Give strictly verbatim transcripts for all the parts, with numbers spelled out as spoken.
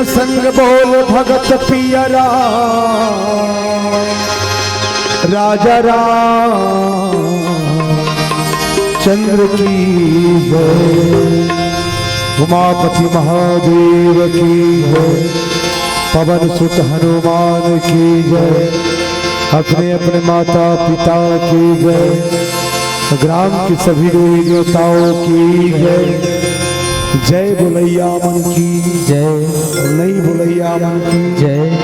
संग बोल भगत पिया राम, राजा राम चंद्र की जय, उमापति महादेव की जय, पवन सुत हनुमान की जय, अपने अपने माता पिता की जय, ग्राम के सभी देवी देवताओं की जय। जय बोलैया मन की जय। नहीं बोलैया मन की जय।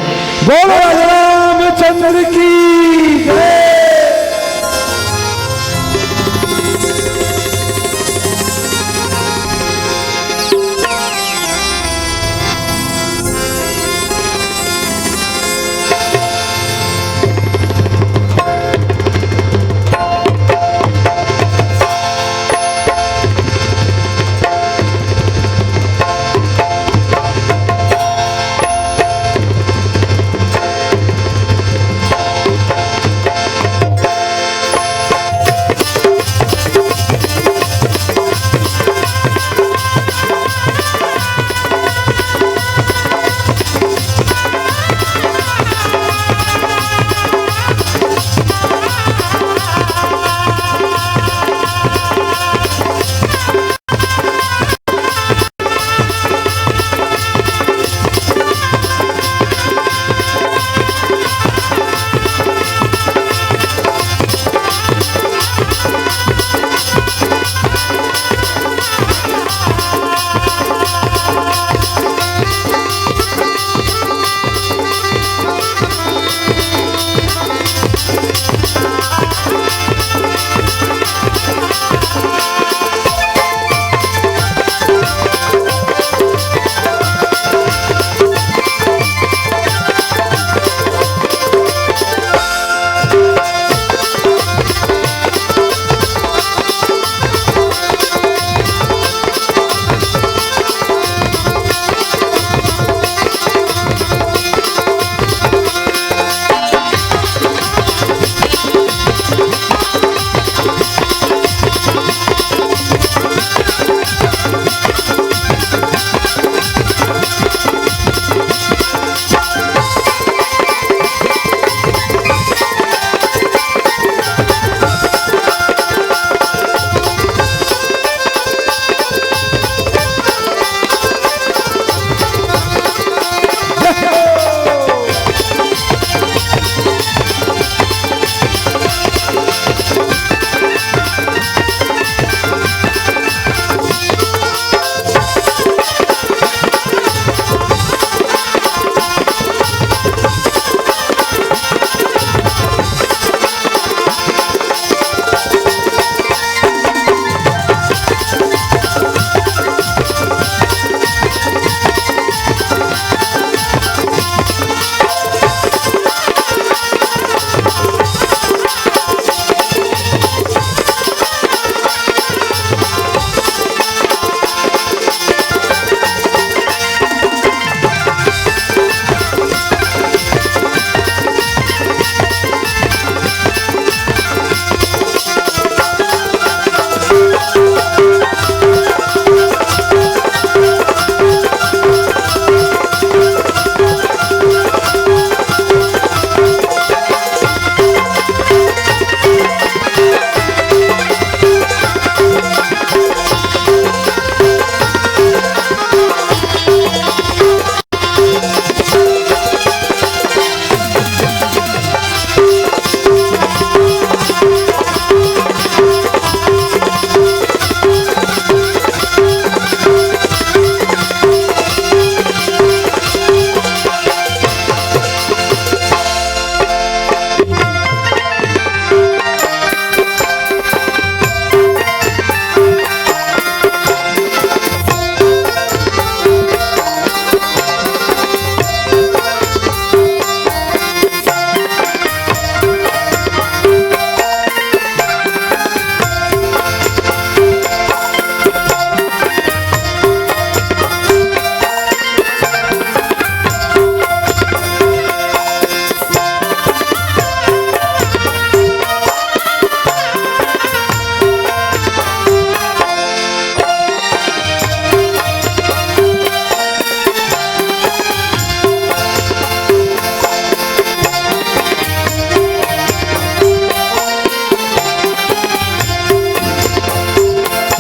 बोलो रामचंद्र की जय।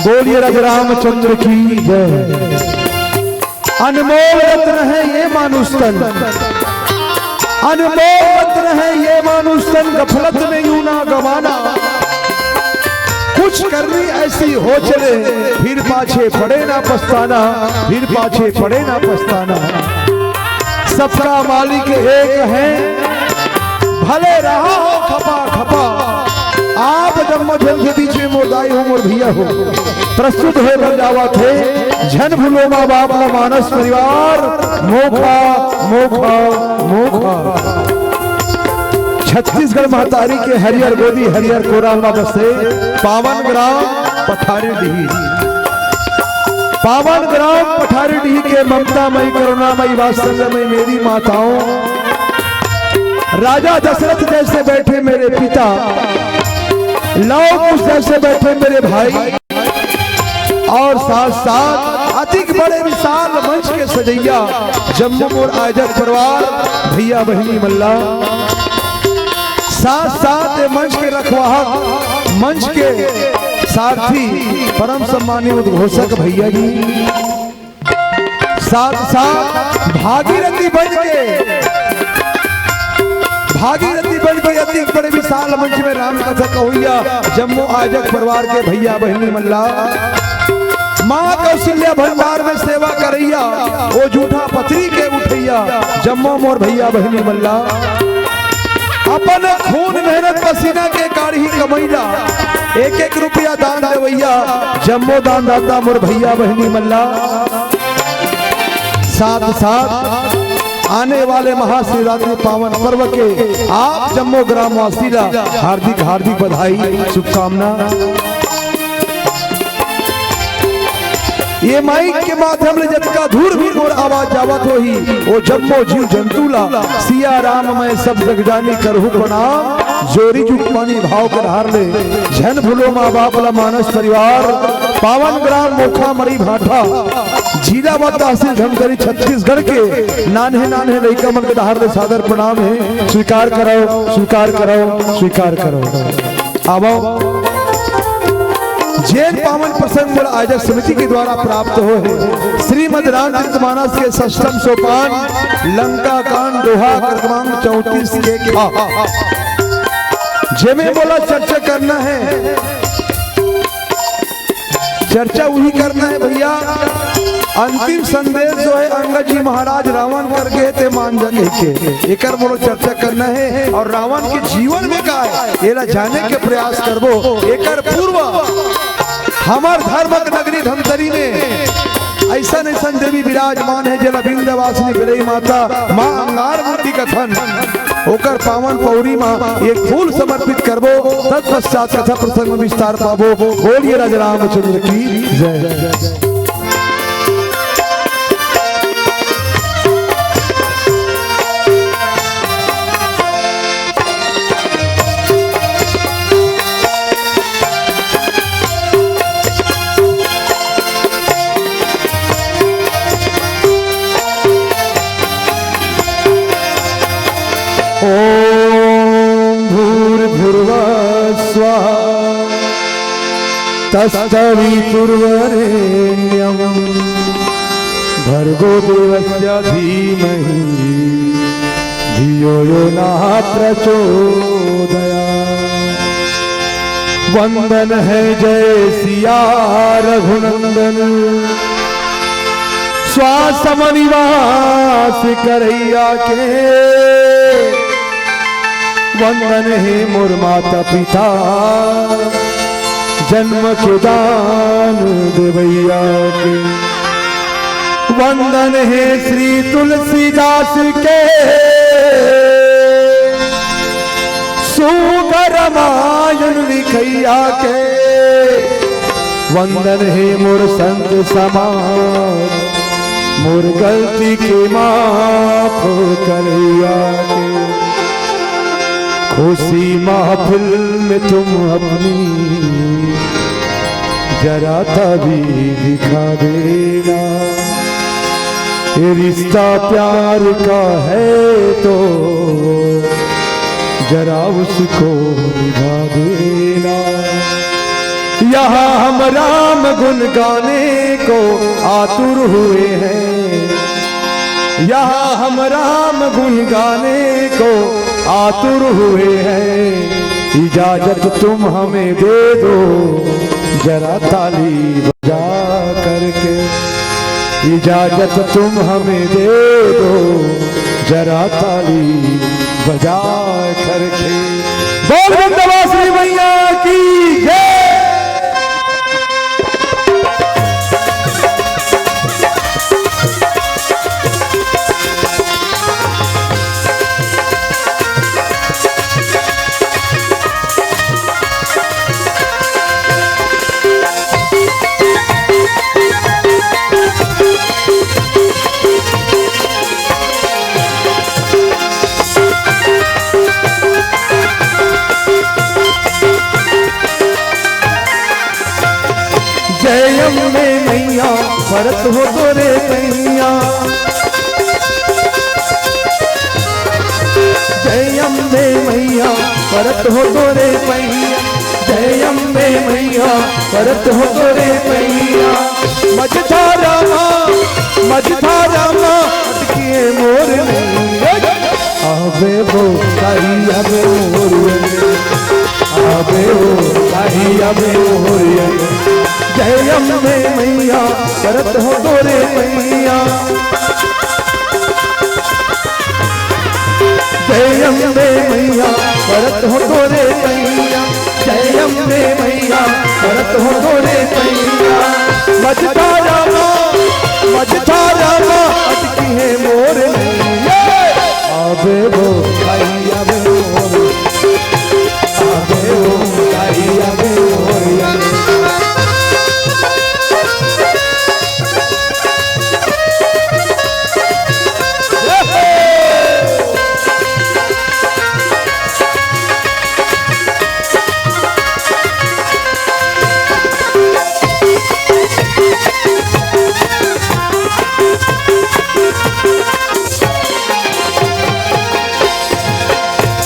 बोलिए राजा रामचंद्र की जय। अनमोल रत्न है ये मानुष तन, अनमोल रत्न है ये मानुष तन, गफलत में यूं ना गवाना। कुछ करनी ऐसी हो चले, फिर पाछे पड़े ना पछताना, फिर पाछे पड़े ना पछताना। सबका मालिक एक है, भले रहा हो खपा खपा, आप जम्मो झन के बीच में मोर दाई हो, मोर भैया हो। प्रस्तुत होय बर जावत हे, झन भूलो माँ बाप ला मानस परिवार, मोखा, मोखा, मोखा। छत्तीसगढ़ महतारी के हरियर गोदी, हरियर कोरा मा बसे पावन ग्राम पठारी डीही। पावन ग्राम पठारी डीही के ममता मई, करुणा मई, वात्सल्य मई मेरी माताओं, राजा दशरथ जैसे बैठे मेरे पिता, लव कुश जैसे बैठे मेरे भाई, और साथ साथ अतिक बड़े विशाल मंच के सजैया जम्मो मोर आयोजक परिवार, भैया बहिनी मन ला, साथ साथ ये मंच के रखवाहक, मंच के सारथी, परम सम्मानी उद्घोषक भैया जी, साथ साथ भागीरथी बन के, भागीरथी बन के अतिक बड़े विशाल मंच में राम कथा कहोइया जम्मो आयोजक परिवार के भैया बहिनी मन ला, माँ कौशल्या भंडार में सेवा करैया, ओ जूठा पतरी के उठैया जम्मो मोर भैया बहिनी मन ला, अपन खून मेहनत पसीना के काढ़ी कमई ला एक एक रुपया दान देवैया जम्मो दानदाता मोर भैया बहिनी मन ला। साथ साथ आने वाले महाशिवरात्रि पावन पर्व के आप जम्मो ग्रामवासी ला हार्दिक हार्दिक बधाई, शुभकामना। ये माइक के माध्यम ले जतका दूर भी मोर आवाज जावत होही, ओ जम्मो जीव जंतु ला सिया राम मैं सब जग जानी करहु प्रणाम। जोरी जुगपानी भाव के धार ले, झन भूलो माँ बाप ला मानस परिवार, पावन ग्राम मोखा मरी भाठा, जिला व तहसील धमतरी, छत्तीसगढ़ के नान्हे नान्हे लइका मन के धार ले सादर प्रणाम हे। स्वीकार करो, स्वीकार करो, स्वीकार करो। आवो। जेन पावन प्रसंग मोला आयोजक समिति के द्वारा प्राप्त होय हे, श्रीमद् रामचरित मानस के षष्ठम सोपान, लंका कांड, दोहा क्रमांक चौंतीस के खा। जेमे मोला चर्चा करना हे, चर्चा उही करना हे भैया। अंतिम संदेश जो हे अंगद जी महाराज रावण कर गे हे ते मान जा कहिके, एकर मोरो चर्चा करना हे। और रावण के जीवन में का हे, एला जाने के प्रयास करबो। एकर पूर्व हमर धर्म के नगरी धमतरी में अइसन अइसन देवी विराजमान हे, जेला विंध्यवासिनी बिलई माता माँ अंगार मूर्ति कथन, ओकर पावन पौरी मा एक फूल समर्पित करबो, तत्पश्चात कथा प्रसंग में विस्तार पाबो। बोलिए राजा रामचंद्र की जय। ॐ भूर्भुवः स्वः तत्सवितुर्वरेण्यं भर्गो देवस्य धीमहि धियो यो नः प्रचोदयात्। वंदन हे जय सिया रघुनंदन, श्वास म निवास करैया के। वंदन हे मोर माता पिता, जन्म के दान देवैया के। वंदन हे श्री तुलसीदास के, सुघर रामायण लिखैया के। वंदन हे मोर संत समाज, मोर गलती के माफ करैया के। खुशी महफिल में तुम अपनी जरा तभी दिखा देना। ये रिश्ता प्यार का है तो जरा उसको निभा देना। यहाँ हम राम गुण गाने को आतुर हुए हैं, यहाँ हम राम गुण गाने को आतुर हुए हैं। इजाजत तुम हमें दे दो जरा ताली बजा करके, इजाजत तुम हमें दे दो जरा ताली बजा करके। बोल विंध्यवासिनी मैया की जय। जय अम्बे मैया, परत हों तोरे पैया। जय अम्बे मैया, परत हों तोरे पैया। जय अम्बे मैया, परत हों तोरे पैया। मझधारा माँ, मझधारा माँ, अटकिए मोर नैया। आबे वो ताई आबे मोर, आबे वो ताई आबे मोर। जय अम्बे मैया, परत हों तोरे पैया। जय अम्बे मैया, परत हों तोरे पैया। जय अम्बे मैया, परत हों तोरे पैया। मझधारा माँ, मझधारा माँ, अटकी है मोर नैया। आबे वो ताई आबे मोर, आबे वो ताई आबे मोर।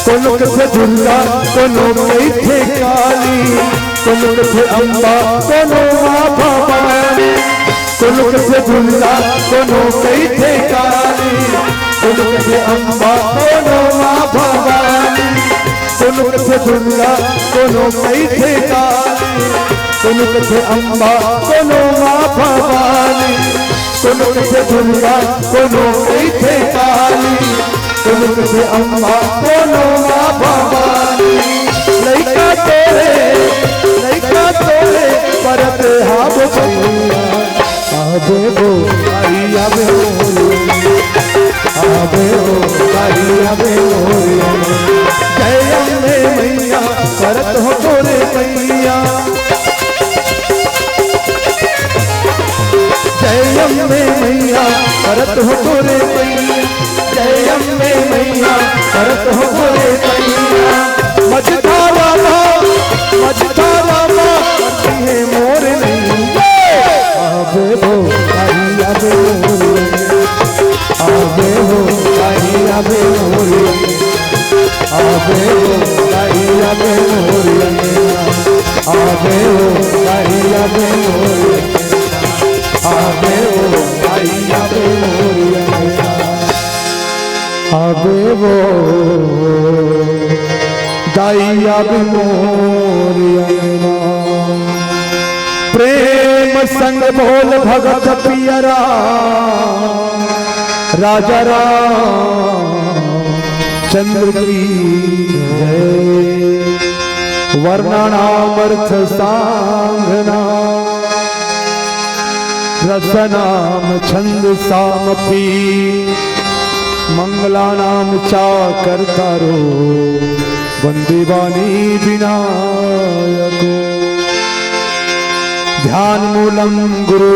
कोनो कथे दुर्गा, कोनो कहिथे काली, कोनो कथे अम्बा, कोनो माँ भवानी। कोनो कथे दुर्गा, कोनो कहिथे काली, कोनो कथे अम्बा, कोनो माँ भवानी। कोनो कथे दुर्गा, कोनो कहिथे काली, कोनो कथे अम्बा, कोनो माँ भवानी। कोनो कथे दुर्गा, कोनो कहिथे काली, कोनो कथे अम्बा, कोनो माँ भवानी। लइका तोरे, लइका तोरे, परत हाव भैया। आबे वो ताई आबे मोर, आबे वो ताई आबे मोर। जय अम्बे मैया, परत हों तोरे पैया। जय अम्बे मैया, परत हों तोरे पैया। जय अम्बे मैया, परत हों तोरे पैया। मझधारा माँ, मझधारा माँ, अटकी है मोर नैया। आबे वो ताई आबे मोर, आबे वो ताई आबे मोर। आबे वो ताई आबे मोर, आबे वो ताई आबे मोर। आबे वो ताई आबे मोर अंगना। आबे वो ताई आबे मोर अंगना। प्रेम संग बोल भगत पिया राम, राजा रामचंद्र की जय। वर्णानामर्थ सांघना, रसनाम छंद सामपि, मंगलानाम चाकर्तारो, वंदे वाणी विनायको। ध्यान मूलम गुरु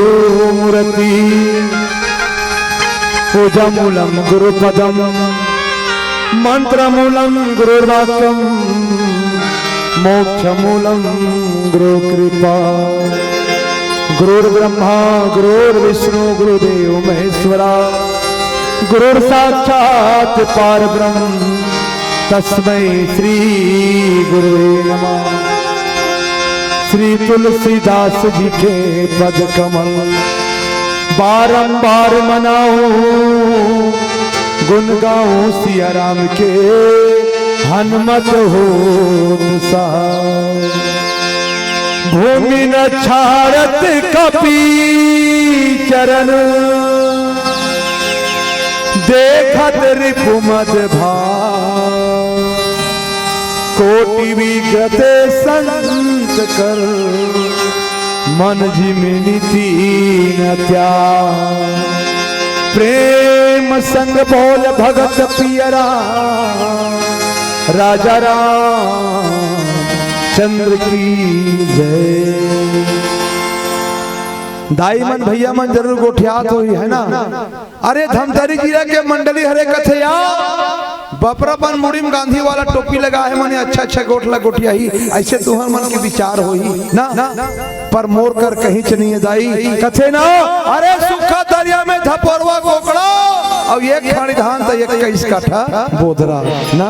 मूर्ति, पूजा मूलम गुरु पदम, मंत्र मूलम गुरुर्वाक्यम, मोक्ष मूलम गुरु कृपा। गुरुर्ब्रह्मा गुरुर्विष्णु गुरुदेव महेश्वरा, गुरुर्साक्षात् परब्रह्म तस्मै श्री गुरुवे नमः। श्री तुलसीदास जी के पद कमल बारंबार मनाऊं, गुण गाऊं सिया राम के हनुमत होत सहाय। भूमि न छाड़त कपि चरण, देखत रिपु मद भाव। कोटि विगत संत कर, मन जिम निति न त्याग। प्रेम संग बोल भगत पियरा, राजा राम चंद्र की जय। दाई मन, भैया मन जरूर गोठियात होही, है ना? अरे धमतरी जिला के मंडली हरे कथे या, बपरा बन मुड़ी म गांधी वाला टोपी लगा हे, मने अच्छा अच्छा गोठ ला गोठियाही, अइसे तुहर मन के विचार होही ना। पर मोर कर कहींच नइ हे दाई, कथे ना, अरे सूखा दरिया में धपोरवा कोकड़ा, अउ एक खाड़ी धान त इक्कीस काठा बोदरा ना।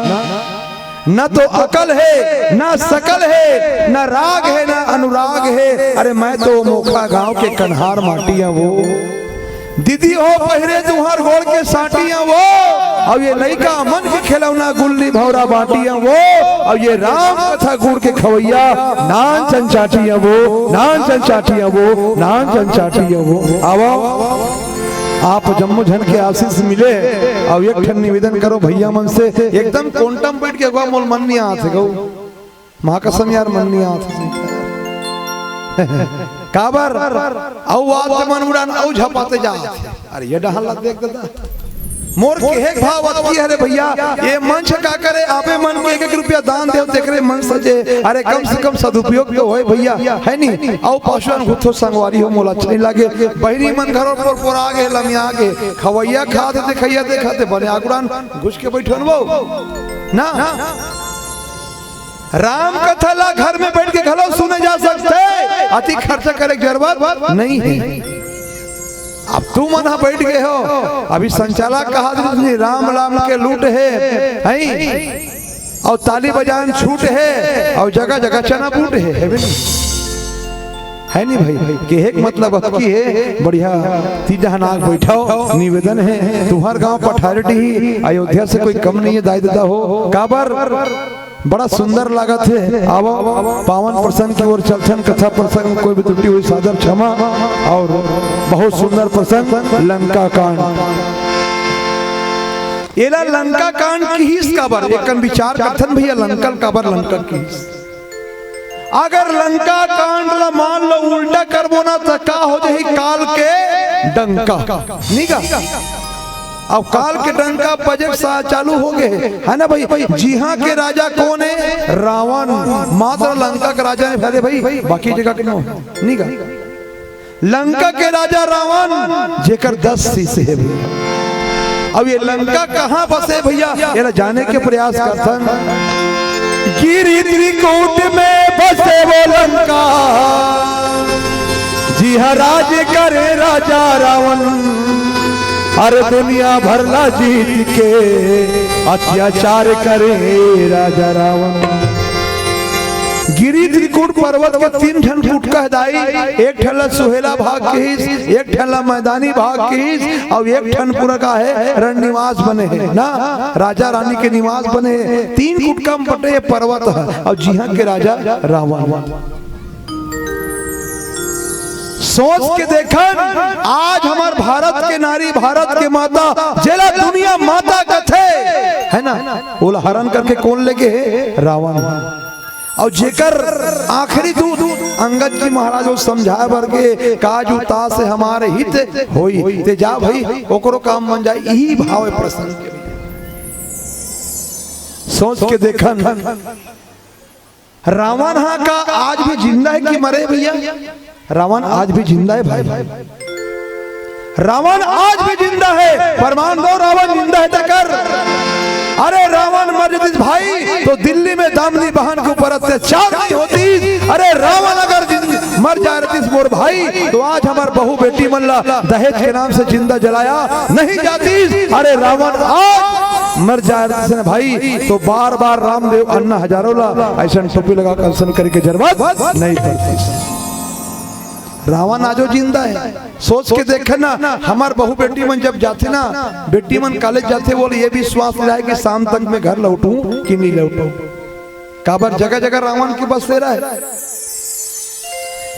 न तो अकल हे, न सकल हे, न राग हे, न अनुराग हे। अरे मैं तो मोखा गांव के कन्हार माटी हंव वो। दीदी हो पहिरे तुंहर गोड़ के साटी हंव वो। अउ ये लइका मन के खिलौना गुल्ली भौंरा बांटी हंव वो। अउ ये राम कथा गुड़ के खवइया नान चंचाटी हंव वो, नान चंचाटी हंव वो, नान चंचाटी हंव वो। आवव। आप जम्मो झन के आशीष मिले। अउ एक ठन निवेदन करंव भैया मन से, एकदम कोंटा म बइठ के अगवा मोला मन नइ आत हे गऊ। महाकसम यार, मन नइ आत हे। काबर? अउ आत मन उड़ान, अउ झपाते जात हे। अरे ये डहर ला देख दादा। मोर केहे के भाव अतकी हरे भैया, ये मंच का करे, आपे मन के एक एक रुपया दान देव, तेकरे मन सजे। अरे कम से कम सदुपयोग तो होय भैया, है नी? अउ पासवान घुथो संगवारी हो, मोला अच्छा नइ लागे। बहिनी मन घरो पोरपोरा गे, लमिया गे, खवइया खात हे, देखइया देखत हे, बने आगुड़ान घुस के बइठन वो ना। राम कथा ला घर में बइठ के घलो सुने जा सकथे, अति खर्चा करे के जरूरत नइ हे। अब तुमन ह बइठ गे हो, अभी संचालक कहा दे, राम राम के लूट हे, हैं? अउ ताली बजान छूट हे, अउ जगह जगह चना बूट हे, हे बे? है नी भाई? केहे के मतलब अतकी हे, बढ़िया तीजा नाक बइठव, निवेदन हे, तुंहर गांव पठारडीह, अयोध्या से कोई कम नइ हे, दाई ददा हो, काबर? बड़ा सुंदर लागत हे। आवव, पावन प्रसंग की ओर चलथन। कथा प्रसंग में कोई भी त्रुटि होही, सादर क्षमा। अउ बहुत सुंदर प्रसंग, लंका कांड। एला लंका कांड किहिस काबर? एकन विचार करथन भैया, लंका ल काबर लंका किहिस? अगर लंका कांड ला मान लो उल्टा करबो ना, त का हो जाही? काल के डंका, नी गा? अब काल के डंका बजे के सा-, चालू हो गे हे, है ना भाई? जिहां के राजा कोन हे? रावण। मात्र लंका के राजा नइ हे भाई, बाकी जगह के नो हे, नी गा? लंका के राजा रावण, जेकर दस शीश हे भैया। अब ये लंका कहां बसे भैया, एला जाने के प्रयास करथन। गिरि त्रिकूट में बसे वो लंका, जिहां राज करे राजा रावण। अरे दुनिया भर ला जीत के अत्याचार करे राजा रावण। गिरि त्रिकूट पर्वत के तीन ठन कूट कह दाई, एक ठन ला सुहेला भाग किहिस, एक ठन ला मैदानी भाग किहिस, अउ एक ठन पूरा का हे, रण निवास बने हे ना, राजा रानी के निवास बने हे। तीन कुटका म बटे ये पर्वत ह, अउ जिहां के राजा रावण। सोच के देखन, आज हमर भारत के नारी, भारत के माता, जेला दुनिया माता कथे, है ना, ओला हरण करके कोन लेगे हे? रावण। अउ जेकर आखिरी दूत अंगद जी महाराज वो समझाए बर गे, "काज उतास हमारे हित होई", ते जा भाई, ओकरो काम बन जाए, इही भाव हे प्रसंग के। सोच के देखन, रावण हा का आज भी जिंदा हे कि मरे भैया? रावण आज भी जिंदा हे भाई। रावण आज भी जिंदा हे, प्रमाण दो, रावण जिंदा हे त कर। अरे रावण मर जतिस भाई, तो दिल्ली में दामिनी बहन के ऊपर अत्याचार नइ होतिस। अरे रावण अगर जिंद-, मर जाय रतिस मोर भाई, तो आज हमर बहू बेटी मन ला दहेज के नाम से जिंदा जलाया नइ जातिस। अरे रावण आज मर जाए रहिस ना भाई, तो बार बार रामदेव अन्ना हजारों ला अइसन टोपी लगा के अइसन करे के जरूरत नहीं पड़तिस। रावण आजो जिंदा हे। सोच के देखे ना, हमर बहू बेटी मन जब जाथे ना, बेटी मन कॉलेज जाथे, वो ये विश्वास रहे कि शाम तक मैं घर लौटूं कि नहीं लौटूं। काबर जगह जगह रावण के बसेरा हे,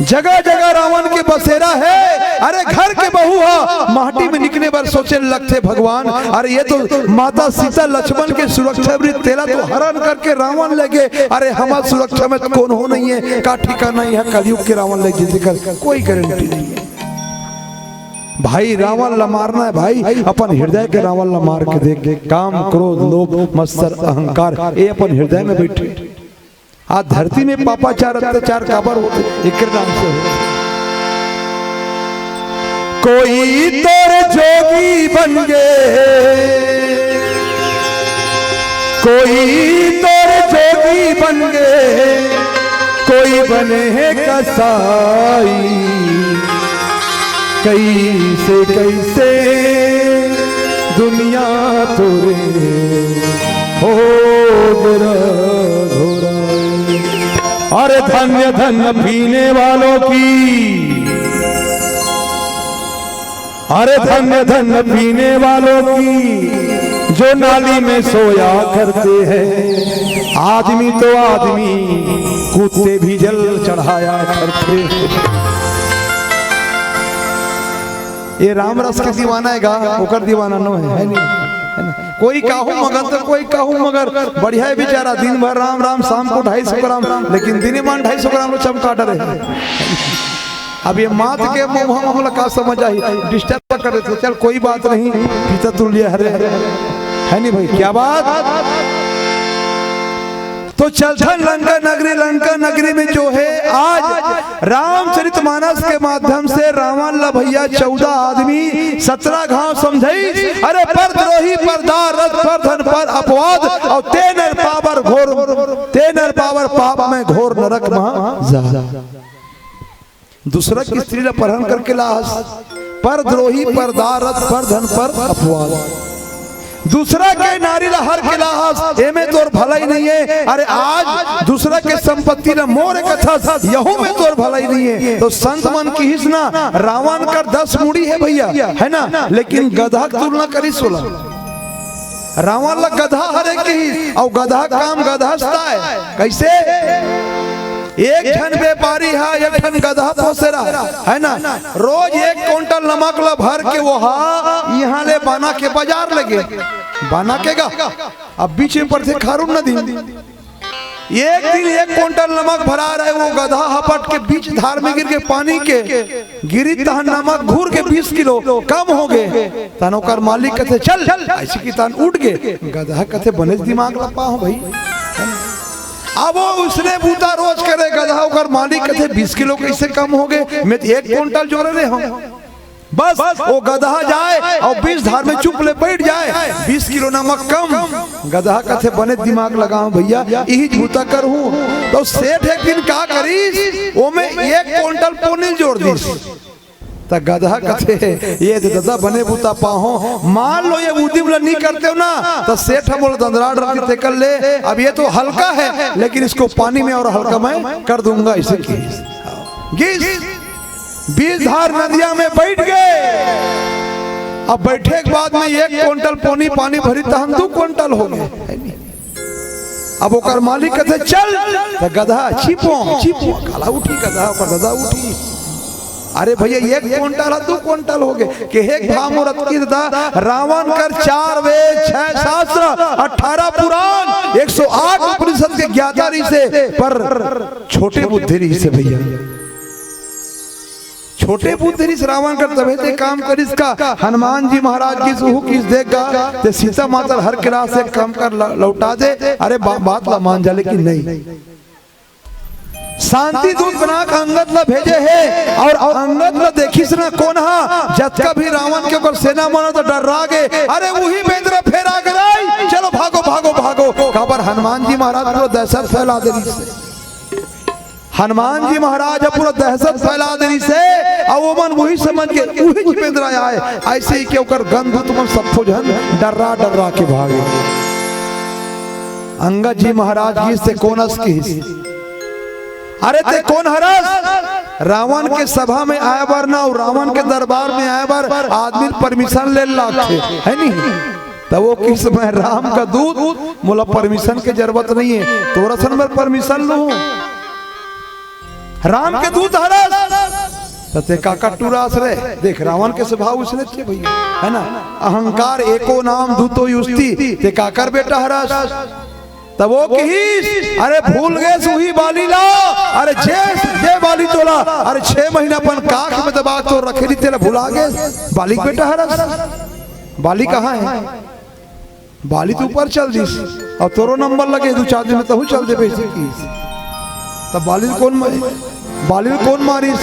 जगह जगह रावण के बसेरा हे। अरे घर के बहू हा माटी में निकले बर सोचे लगथे भगवान। अरे ये तो माता सीता लक्ष्मण के सुरक्षा वृत्त तेला तो हरण करके रावण ले गे। अरे हमर सुरक्षा में तो कोनो नहीं हे, का ठिकाना हे कलयुग के रावण ले गे, जेकर कोई गारंटी नहीं हे। भाई रावण ला मारना हे भाई, अपन हृदय के रावण ला मार के देख। काम, क्रोध, लोभ, मत्सर, अहंकार, ये अपन हृदय में बैठे। आज धरती में पापाचार अत्याचार काबर होथे? एकर नाम से होथे। कोई तोर जोगी बन गे, कोई तोर जोगी बन गे, कोई बने हे कसाई। कइसे कइसे दुनिया तोरे हो गे रघुराई। अरे धन्य धन्य पीने वालों की, अरे धन्य धन्य पीने वालों की, जो नाली में सोया करते हैं। आदमी तो आदमी, कुत्ते भी जल चढ़ाया करते हैं। ये राम रस के दीवाना हे गा, ओकर दीवाना नो हे, हे नहीं? हे ना? कोई काहू मगर तो कोई काहू मगर, बढ़िया हे बेचारा, दिन भर राम राम, शाम को ढाई सौ ग्राम, लेकिन दिने मान ढाई सौ ग्राम लो चमका डरे। अब ये मात के मुंह हम हमला का समझ आही, डिस्टर्ब कर देथे। चल कोई बात नहीं, पिता तुल्य हरे, हे नहीं भाई? क्या बात। तो चलथन लंका नगरी, लंका नगरी में जो हे आज रामचरितमानस के माध्यम से रावण ला भैया चौदह आदमी सत्रह घाव समझाइस। अरे परद्रोही, परदारथ, परधन, पर अपवाद, अउ ते नर पावर घोर, ते नर पावर पाप में घोर नरक में जा। दूसरा के स्त्री ला अपहरण करके लाहस, परद्रोही, परदारथ, परधन, पर अपवाद। दूसरा के नारी ला हर के लाहस, एमे तोर भलाई नहीं हे। अरे आज दूसरा के संपत्ति ला मोरे कथस, यहू में तोर भलाई नहीं हे। तो संत मन किहिस ना, रावण कर दस मुड़ी हे भैया, हे ना, लेकिन गधा के तुलना करिस ओला। रावण ला गधा हरे किहिस, अउ गधा काम गधा सताए। कइसे? एक झन व्यापारी हा एक ठन गधा पोसे रहा, हे ना? रोज एक कुंटल नमक ला भर के वो हा इहां ले बना के बाजार ले गे। बना के गा, अब बीच में पड़थे खारून नदी। एक दिन एक कुंटल नमक भरा रहे, वो गधा हपट के बीच धार में गिर के पानी के गिरी, तहन नमक घूर के बीस किलो कम हो गे। तहन ओकर मालिक कथे, "चल।" अइसे कि तहन उठ गे। गधा कथे, "बनेच दिमाग लपा हो भाई।" अब वो उसने बूता रोज करे, गधा ओकर मालिक कथे, "बीस किलो कइसे कम हो गे? मैं तो एक कुंटल जोरे रहे हंव।" बस वो गधा जाए अउ बीच धार में चुप ले बइठ जाए, बीस किलो नमक कम। गधा कथे, "बने दिमाग लगाहूं भैया, इही बूता करहूं।" तो सेठ एक दिन का करिस, ओमे एक कुंटल पोनी ल जोर दिस। त गधा कथे, "ये दे ददा, बने बूता पाहूं, मान लो ये उदिम ल नी करतेव ना, त सेठ ह मोला दंदरा डरती तेकर ले। अब ये तो हल्का है, लेकिन इसको पानी में और हल्का मैं कर दूंगा।" अइसे किहिस। गिस। बीच धार नदिया में बइठ गे। अब बइठे के बाद में एक कुंटल पोनी पानी भरी, तहन दू कुंटल हो गे। अब ओकर मालिक कथे, "चल।" त गधा, "छिपो, छिपो।" काला उठी गधा, ओकर ददा उठी। अरे भैया, एक कुंटल ह दू कुंटल हो गे। केहे के भाव मोर अतकी ददा, रावण कर चार वेद, छह शास्त्र, अठारह पुराण, एक सौ आठ उपनिषद के ज्ञाता रहिसे, पर छोटे बुद्धि रहिसे भैया। छोटे बुद्धि रहिस रावण कर, तभे ते काम करिस का। हनुमान जी महाराज गिस, उहू किहिस, "देख गा, ते सीता माता ल हर के लास एक काम कर, ल-, लौटा दे।" अरे बा-, बात ला मान जा, लेकिन नहीं। शांति दूत बना के अंगद ला भेजे हे, अउ अंगद ला देखिस ना कोन हा, जतका भी रावण के ओकर सेना मन त डर्रा गे। अरे उही बेंदरा फेर आ गे, "चलो भागो, भागो, भागो।" काबर हनुमान जी महाराज पूरा दहशत फैला दे रहिस। हनुमान जी महाराज ह पूरा दहशत फैला दे रिहिस हे, अउ ओमन उही समझ के उही जिपेंद्र आय, अइसे ही के ओकर गंध तुमन सब्बो झन डर्रा डर्रा के भागे। अंगद जी महाराज कहिस, "ते कोन अस?" कहिस, "अरे ते कोन हरस? रावण के सभा में आय बर ना, अउ रावण के दरबार में आय बर आदमी permission ले लागथे, हे नहीं?" त ओ कहिस, "मैं राम का दूत, मोला permission के जरूरत नहीं हे, तोर असन मैं permission लूं?" राम के दूत हरस, त ते काकर टूरा अस रे? देख, रावण के स्वभाव उसने थे भैया, हे ना? अहंकार एको नाम दूतो युस्ती, ते काकर बेटा हरस? तब ओ कहिस, "अरे भूल गेस उही बाली ला, अरे जे, जे बाली तोला, अरे छह महीना अपन काख में दबा के तोर रखे रिहिस तेला भुला गेस, बाली के बेटा हरस, बाली कहाँ हे?" बाली तो ऊपर चल दिस, अउ तोरो नंबर लगे, दू चार दिन में तहूं चल देबे, अइसे कहिस। तब बाली ल कोन म-, बाली ल कोन मारिस?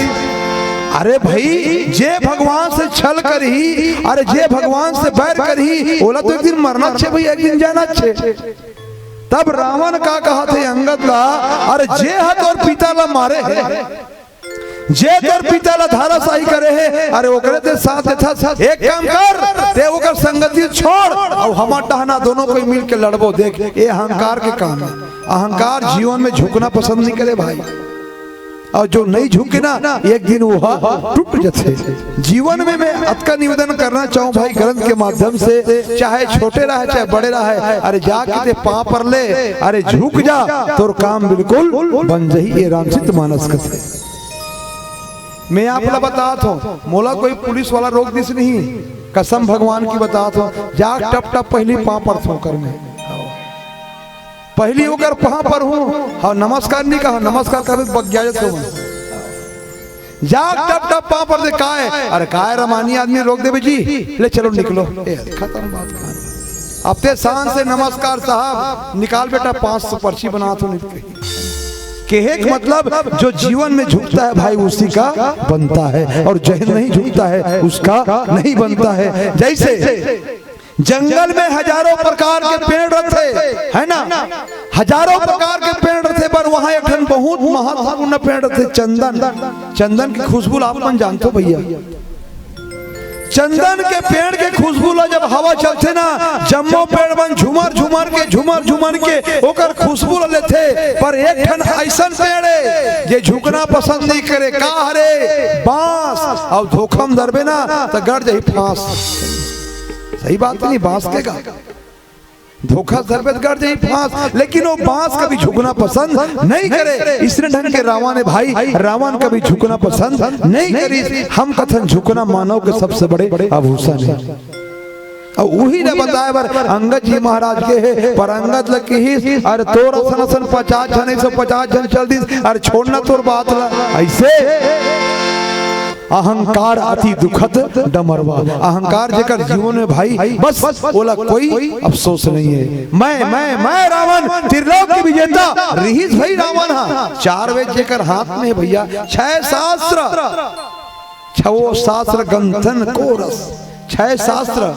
अरे भाई, जे भगवान से छल करही, अरे जे भगवान से बैर करही, ओला तो एक दिन मरना छे भाई, एक दिन जाना छे। तब रावण का कहत हे अंगद ला, "अरे जे ह तोर पिता ला मारे हे, जे तोर पिता ला धराशाही करे हे, अरे ओकरे ते साथ देथस। एक काम कर, ते ओकर संगति छोड़, अउ हमर टहना दोनों कोई मिल के लड़बो।" देख, ए अहंकार के काम हे। अहंकार जीवन में झुकना पसंद नहीं करे भाई। अउ जो नहीं झुके ना, एक दिन वो ह टूट जथे। जीवन में मैं अतका निवेदन करना चाहूं भाई, ग्रंथ के माध्यम से, चाहे छोटे रहय, चाहे बड़े रहय, अरे जाके ते पांव पर ले, अरे झुक जा, तोर काम बिल्कुल बन जही। ए रामचरित मानस कथे। मैं आप ला बतात हूं, मोला कोई पुलिस वाला रोक दिस नहीं, कसम भगवान की बतात हूं, जाके टप टप पहिली पांव परथंव कर मैं। पहिली ओकर पांव परहूं, हां, नमस्कार नहीं कहा, नमस्कार करबे त बगिया जथे। जाके टप टप पांव पर दे, "काय? अरे काय रमानी आदमी रोक देबे जी, ले चलो निकलो।" ए, खतम बात कहानी। अब ते शान से, "नमस्कार साहब, निकाल बेटा पांच सौ पर्ची बनाथंव।" नहीं तो कहीं। कहे के मतलब, जो जीवन में झुकता है भाई, उसी का बनता है, और जहन नहीं झुकता है, उसका नहीं बनता है। जैसे जंगल में हजारों प्रकार के पेड़ रथे, हे ना, हजारों प्रकार के पेड़ रथे, पर वहां एक ठन बहुत महत्वपूर्ण पेड़ रथे, चंदन। चंदन के खुशबू ला आप मन जानथो भैया, चंदन के पेड़ के खुशबू ला जब हवा चलथे ना, जम्मो पेड़ मन झुमर झुमर के, झुमर झुमर के ओकर खुशबू ला लेथे। पर एक ठन अइसन पेड़ हे जे झुकना पसंद नहीं करे। का हरे? बांस। अउ धोखा म धरबे ना त गड़ जही फांस। सही बात नहीं, बांस के का धोखा धरबे त गड़ जही फांस, लेकिन वो बांस कभी झुकना पसंद नहीं करे। इसने ढंग के रावण हे भाई, रावण कभी झुकना पसंद नहीं करिस। हम कथन झुकना मानव के सबसे बड़े आभूषण हे। अउ उही ला बताय बर अंगद जी महाराज कहे हे, पर अंगद ल किहिस, "अरे तोर असन असन पचास झन, एक सौ पचास झन चल दिस, अरे छोड़ना तोर बात ला।" अइसे अहंकार अति दुखद डमरवा। अहंकार जेकर जीवन में भाई, बस ओला कोई अफसोस नहीं हे। मैं, मैं, मैं रावण, त्रिलोक के विजेता रिहिस भाई रावण हा। चार वेद जेकर हाथ में हे भैया, छह शास्त्र, छवो शास्त्र ग्रंथन को रस, छह शास्त्र,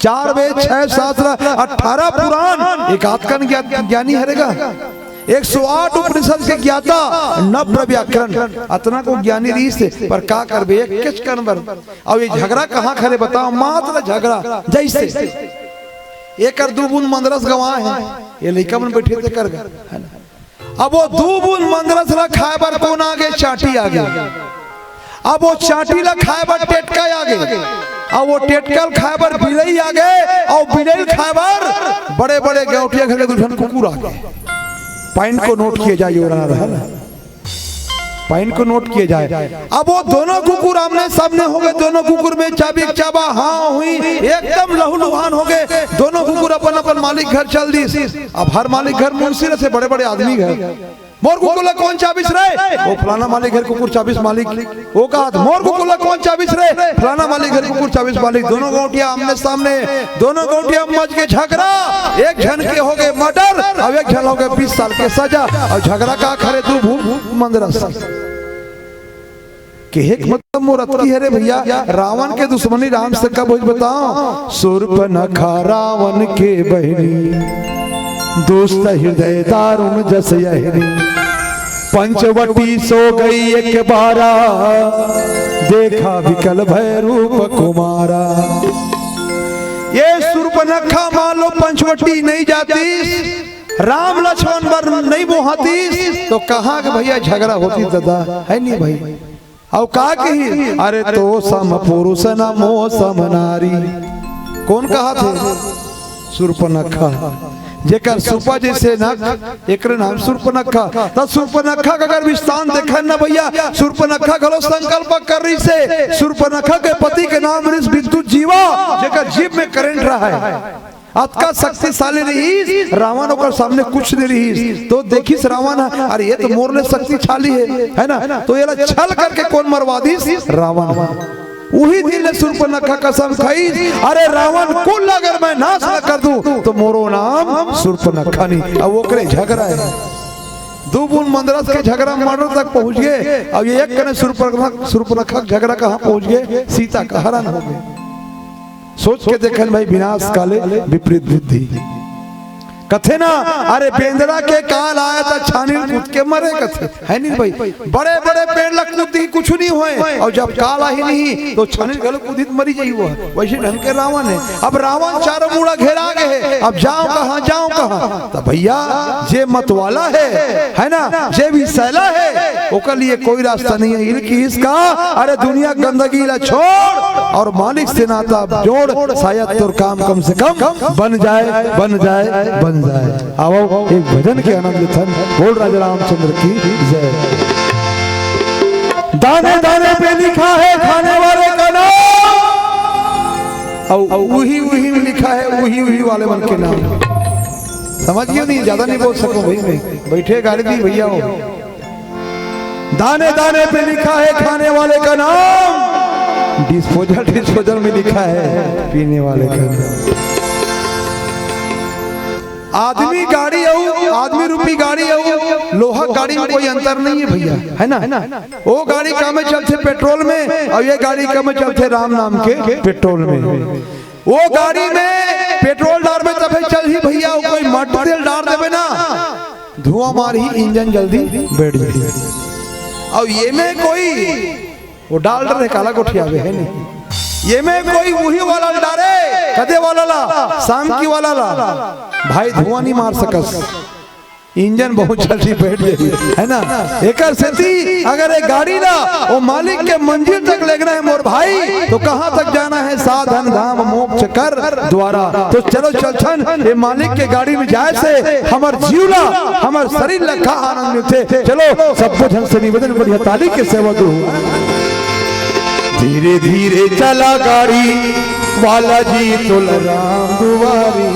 चार वेद, छह शास्त्र, अठारह पुराण, एक आध कन ज्ञा-, ज्ञानी हरे गा, एक सौ आठ उपनिषद के ज्ञाता, नब्बे व्याकरण, अतना को ज्ञानी रिहिस हे, पर का करबे, एकेच कन बर। अब ये झगड़ा कहां करे बताओ, मात्र झगड़ा, जैसे एकर दू बूंद मंदरस गंवाय हे, ये लइका मन बइठे तेकर घर, हे ना? अब वो दू बूंद मंदरस ला खाय बर कोन आगे? चांटी आगे। अब वो चांटी ला खाय बर टेटका आगे, अब वो टेटका ल खाय बर बिलई आगे, अउ बिलई ल खाय बर बड़े-बड़े गौंटिया घर के दू झन कुकुर आगे। पॉइंट को नोट किए जाए, ये रहा, रहा ना। पॉइंट को नोट किए जाए। अब वो दोनों कुकुर आमने सामने हो गए, दोनों कुकुर में चाबी चाबा हाँ हुई, एकदम लहूलुहान हो गए। दोनों कुकुर अपन अपन मालिक घर चल दिस। अब हर मालिक घर मुंशी रथे, बड़े बड़े आदमी घर। मोर कुकुर ला कोन चाबिस रे? वो फलाना मालिक घर कुकुर चाबिस मालिक। वो कहा, "मोर कुकुर ला कोन चाबिस रे?" फलाना मालिक घर कुकुर चाबिस मालिक। दोनों गौंटिया आमने सामने, दोनों गौंटिया मच के झगड़ा। एक झन के हो गए मर्डर, अउ एक झन हो गए बीस साल के सजा। अउ झगड़ा का करे, दू बूंद मंदरस। कहे के मतलब मोर अतकी हरे भैया, रावण के दुश्मनी राम से कब होइस बताओ? शूर्पनखा रावण के बहिनी, दुष्ट हृदय दारुण जस अहिनी। पंचवटी सो गई एक बारा, देखा विकल भय रूप कुमारा। ये सूर्पनखा मान लो पंचवटी नहीं जातीस, राम लक्ष्मण बर नहीं मोहातीस, तो कहाँ के भैया झगड़ा होतीस दादा, है नहीं भाई? अउ का कही, अरे तो सम पुरुष न मो सम नारी। कोन कहत हे? सूर्पनखा। जेकर सुपा जइसे नख, एकरे नाम सूर्पनखा। त सूर्पनखा के अगर विस्तान देखन न भैया, सूर्पनखा घलो संकल्प कर रहिसे। सूर्पनखा के पति के नाम रिस विद्युत जीवा, जेकर जीभ में करंट रहय। अतका शक्तिशाली रहिस, रावण ओकर सामने कुछ नहीं रहिस। तो देखिस रावण ह, अरे ये तो मोर ले शक्तिशाली हे, है ना? तो एला छल करके कोन मरवा दिस? रावण। उही दिन ले सूर्पनखा कसम खाइस, अरे रावण कुल अगर मैं नाश न कर दूं, तो मोरो नाम सूर्पनखा नहीं। अब ओकरे झगड़ा हे, दू बूंद मंदरस के झगड़ा मर्डर तक पहुंच गे। अब ये एक कने सूर्पनखा, सूर्पनखा के झगड़ा कहाँ पहुंच गे? सीता का हरण हो गे। सोच के देखन भाई, विनाश काले विपरीत बुद्धि। कथे ना, अरे बेंदरा के काल आय त छानिन कूद के मरे कथे, है नहीं भाई? बड़े बड़े पेड़ ला कूद दिही, कुछ नहीं होय, अउ जब काल आही नहीं तो छानिन घलो कूद दिही त मरी जाही वो। वइसे ढंग के रावण हे। अब रावण चारों मुड़ा घेरा गे हे, अब जांव कहाँ, जांव कहाँ? त भैया जे मतवाला हे, है ना, जे विषैला हे, ओकर लिए कोई रास्ता नहीं हे। इल किहिस का, अरे दुनिया गंदगी ला छोड़ अउ मालिक से नाता जोड़, शायद तोर काम कम से कम बन जाय, बन जाय, बन जाय। आवव एक भजन के आनंद लेथन। बोल राजा रामचंद्र की जय। दाने दाने पे लिखा है खाने वाले का नाम, अउ उही उही में लिखा है उही उही वाले मन के नाम। समझ गे नहीं, ज्यादा नहीं बोल सकूं भाई मैं, बैठे गाड़ी दी भैया हो। दाने दाने पे लिखा है खाने वाले का नाम, डिस्पोजल डिस्पोजल में लिखा है पीने वाले का नाम। आदमी गाड़ी अउ आदमी रूपी गाड़ी अउ लोहा गाड़ी में कोई अंतर नहीं है भैया, है ना? वो गाड़ी का में चलथे पेट्रोल में अउ ये गाड़ी का में चलथे राम नाम के पेट्रोल में। वो गाड़ी में पेट्रोल डारबे तभे चलही भैया, वो कोई मट्टी तेल डार देबे ना, धुआं मारही, इंजन जल्दी बैठ जाही। अउ ये में कोई वो डाल डरे काला गोठियावे है नहीं, ये में कोई उही वाला डारे, कदे वाला ला, शाम की वाला ला, भाई धुआं नहीं मार सकस। इंजन बहुत जल्दी बैठ जाही, है ना? एकर सेती अगर एक गाड़ी ला वो मालिक के मंजिल तक लेगना है मोर भाई, तो कहाँ तक जाना है? साधन धाम मोक्ष कर द्वारा। तो चलो चलथन ये मालिक के गाड़ी में जाय से हमर जीव ला, हमर शरीर ला का आनंद मिलथे। चलो सब झन से निवेदन, बढ़िया ताली के सेवा दो। धीरे धीरे चला गाड़ी वाला जी, तोला राम दुआरी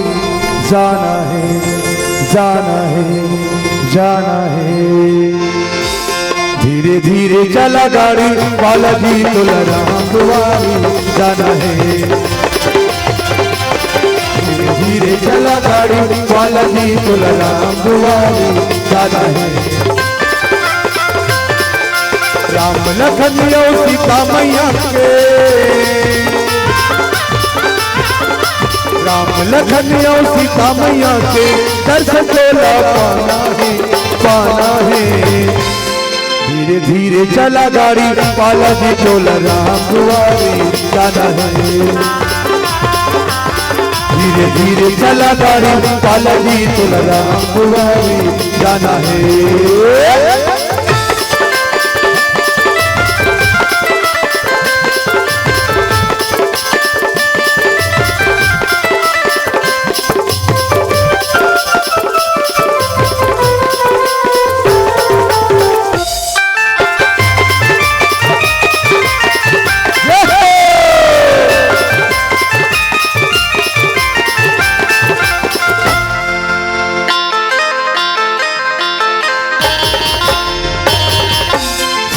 जाना है, जाना है, जाना है। धीरे धीरे चला गाड़ी वाला जी, तोला राम दुआरी जाना है। धीरे धीरे चला गाड़ी वाला जी, तोला राम दुआरी जाना है। राम लखन अउ सीता मैया के, राम लखन अउ सीता मैया के दर्शन तोला पाना है, पाना है। धीरे धीरे चला गाड़ी वाला जी, तोला राम दुआरी जाना है। धीरे धीरे चला गाड़ी वाला जी, तोला राम दुआरी जाना है।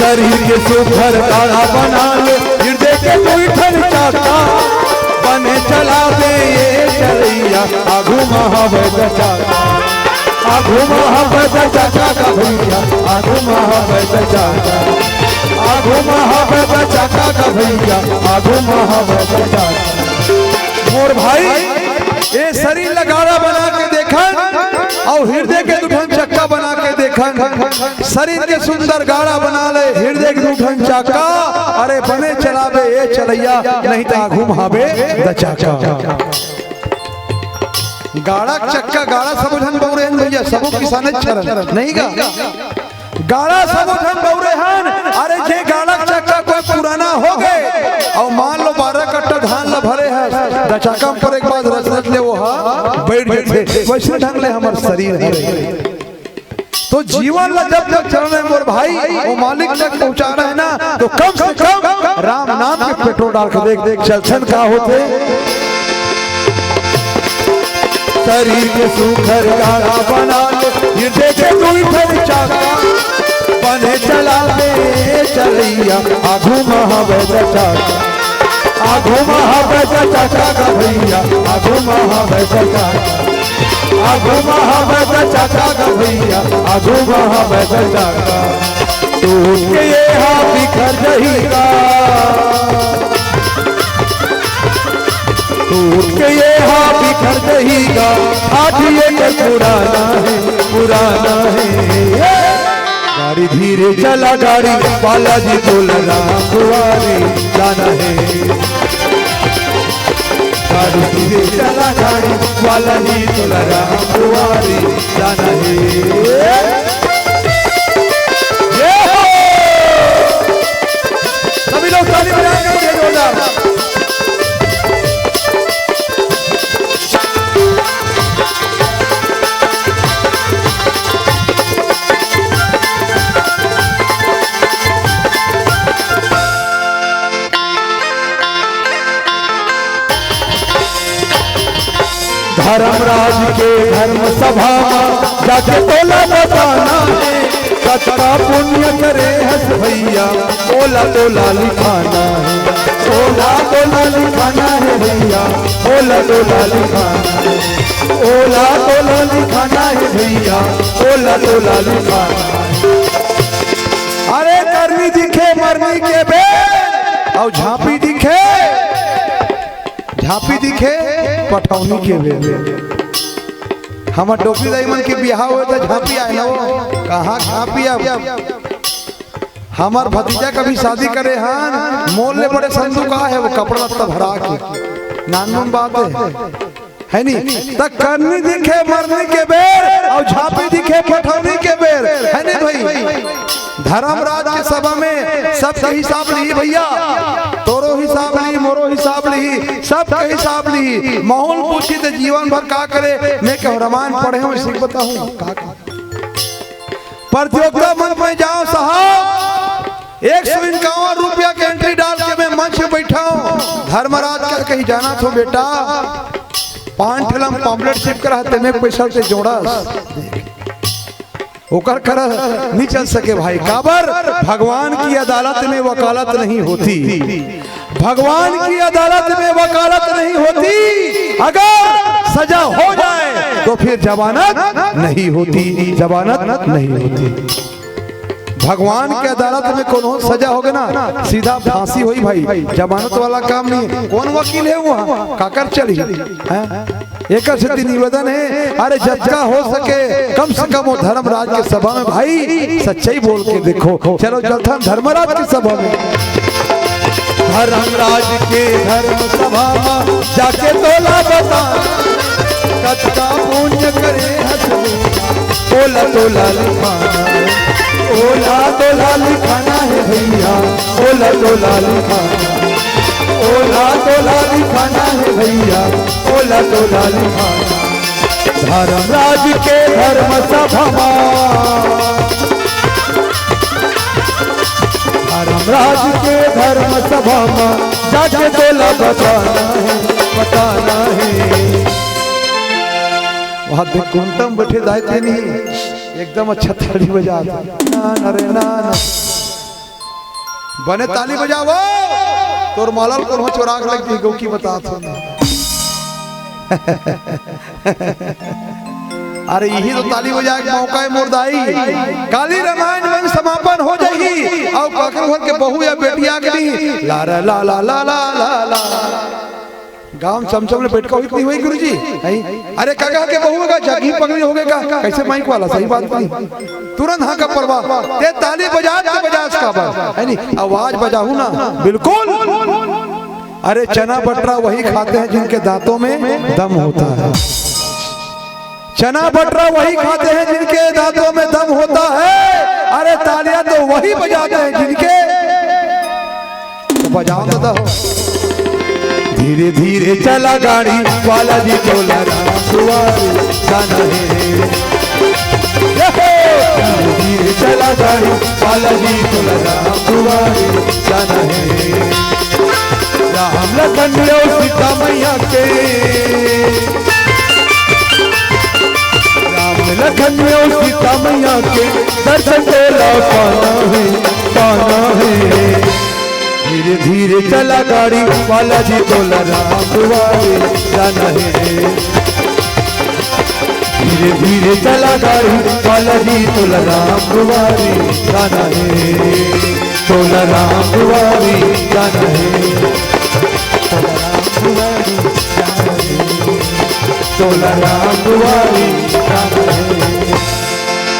शरीर के सुघर काढ़ा बना ले, हृदय के दुई ठन चाका, बने चलावे ये चलैया, आगू म हवय द चाका, आगू म हवय द चाका का भैया, आगू म हवय द चाका, आगू म हवय द चाका का भैया, आगू म हवय द चाका। मोर भाई, ए शरीर ला गाड़ा बना के देखन अउ हृदय के दुठन चक्का बना के देखन। ठन शरीर के सुंदर गाड़ा बना ले, हृदय के दू ठन चाका। अरे बने चलाबे ए चलैया, नहीं त आघू म हाबे दचाका। गाड़ा के चक्का, गाड़ा सबो झन बउरे हन भैया, सबो किसाने चरन, नहीं गा? गाड़ा सबो झन बउरे हन। अरे जे गाड़ा के चक्का कोई पुराना हो गे, अउ मान लो बारह कट्टा धान ल भरे हस, दचाका म परे के बाद रच रच ले वो ह बइठ जथे। वइसने ढंग ले हमर शरीर हरे। तो जीवन ला जब तक चलना है मोर भाई, वो मालिक तक पहुंचाना है ना, तो कम से कम राम नाम के पेट्रोल डाल के देख, देख चलथन का होथे। शरीर के सुघर गाड़ा बना ले, हृदय के दुई ठन चाका, बने चलाबे चलैया, आघू म हाबे दचाका। आघू म हाबे दचाका ग भैया, आघू म हाबे दचाका। आघू म हाबे दचाका ग भैया, आघू म हाबे दचाका। टूट के ये हा बिखर जही गा। टूट के ये हा बिखर जही गा। ठाठ ये कर पुराना हे, पुराना हे। गाड़ी धीरे चला गाड़ी, बालाजी तोला राम दुआरी जाना हे। गाड़ी धीरे चला गाड़ी, बालाजी तोला राम दुआरी जाना हे। ये हो! सभी लोग ताली बजाएंगे, बढ़िया जोरदार। धर्मराज के धर्म सभा म जाके तोला बताना हे, कतका पुण्य करे हस भैया, ओला तोला लिखाना हे, ओला तोला लिखाना हे भैया, ओला तोला लिखाना हे, ओला तोला लिखाना हे भैया, ओला तोला लिखाना हे। अरे करनी दिखे मरनी के बेर, अउ झांपी दिखे, झांपी दिखे पठौनी के बेर। हमर डोकरी दाई मन के बिहाव होय त झांपी आय ना वो। कहाँ झांपी अब? हमर भतीजा कभी शादी करे हन, मोर ले बड़े संदूक आहे वो कपड़ा लत्ता भरा के। नानमुन बात हे, है नी? त करनी दिखे मरनी के बेर अउ झांपी दिखे पठौनी के बेर, है नी भाई? धर्मराज के सभा में सबके हिसाब लिही भैया, तोरो हिसाब लिही, मोरो हिसाब लिही, सबके हिसाब लिही। महूं ल पूछही त जीवन भर का करे, मैं कहूं रामायण पढ़े हंव, सिख बताहूं का करे। प्रतियोगिता मंच में जाओ साहब, एक सौ इक्यावन रुपया के एंट्री डाल के मैं मंच में बैठा हूं। धर्मराज का कहीं जाना तो बेटा, पांच ठेला में पॉम्पलेट चिपके रहा, तेने पैसा ते जोड़ा। ओकर करा नहीं चल सके भाई, काबर? भगवान की अदालत में वकालत नहीं होती, भगवान की अदालत में वकालत नहीं होती। अगर सजा हो जाए तो फिर जमानत नहीं होती, जमानत नहीं होती। भगवान के अदालत में कोनो सजा होगे ना, सीधा फांसी होही भाई, जमानत वाला काम नहीं। कौन वकील हे वो, काकर चली? हैं? एकर सेती निवेदन हे, अरे जतका हो सके कम से कम वो धर्मराज के सभा में भाई सच्चाई बोल के देखो। चलो चलथन धर्मराज के सभा में। धर्मराज के धर्म सभा में जाके तोला बता, कतका पुण्य करे हस, ओला तोला लिखाना हे, ओला तोला लिखाना हे भैया, ओला तोला लिखाना हे, ओला तोला लिखाना हे भैया, ओला तोला लिखाना। धर्मराज के धर्म सभा मा, धर्मराज के धर्म सभा मा जाके तोला बताना हे, बताना हे। वहाँ देख, कोंटा म बैठे दाई ते नहीं, एकदम अच्छा ताली बजा दे। ना, ना रे, ना, ना। बने ताली बजावो, तोर माला ल कोनो चोरा के लग दी, गौकी बतात हे। अरे, यही तो ताली बजाए के मौका हे मोर दाई। काली रामायण मन समापन हो जाही, अउ काकर घर के बहू या बेटी आ गई, ला रा ला ला ला ला ला ला। गांव चमचम ले बैठ के होई कि नहीं होई गुरुजी? हैं? अरे का कहा के बहू का जागी पगली हो गए का? कैसे माइक वाला? सही बात नहीं। तुरंत हाँ का परवाह। ते ताली बजा के बजा इसका बात है नहीं, आवाज बजाऊ ना। बिल्कुल। अरे चना बटरा वही खाते हैं जिनके दांतों में दम होता है। चना बटरा वही खाते हैं जिनके दांतों में दम होता है। अरे तालियां तो वही बजाते हैं जिनके, तो बजाओ तो दो। धीरे धीरे चला गाड़ी, बालाजी तोला राम दुआरे जाना है। ये हो। धीरे धीरे चला गाड़ी, बालाजी तोला राम दुआरे जाना है। राम लखन लो सीता मैया के, राम लखन लो सीता मैया के, दर्शन तोला पाना है, पाना है। धीरे धीरे चला गाड़ी, बालाजी तोला राम दुआरे जाना है। धीरे धीरे चला गाड़ी, बालाजी तोला राम दुआरे जाना है। तोला राम दुआरे जाना है। तोला राम दुआरे जाना है। तोला राम दुआरे जाना है।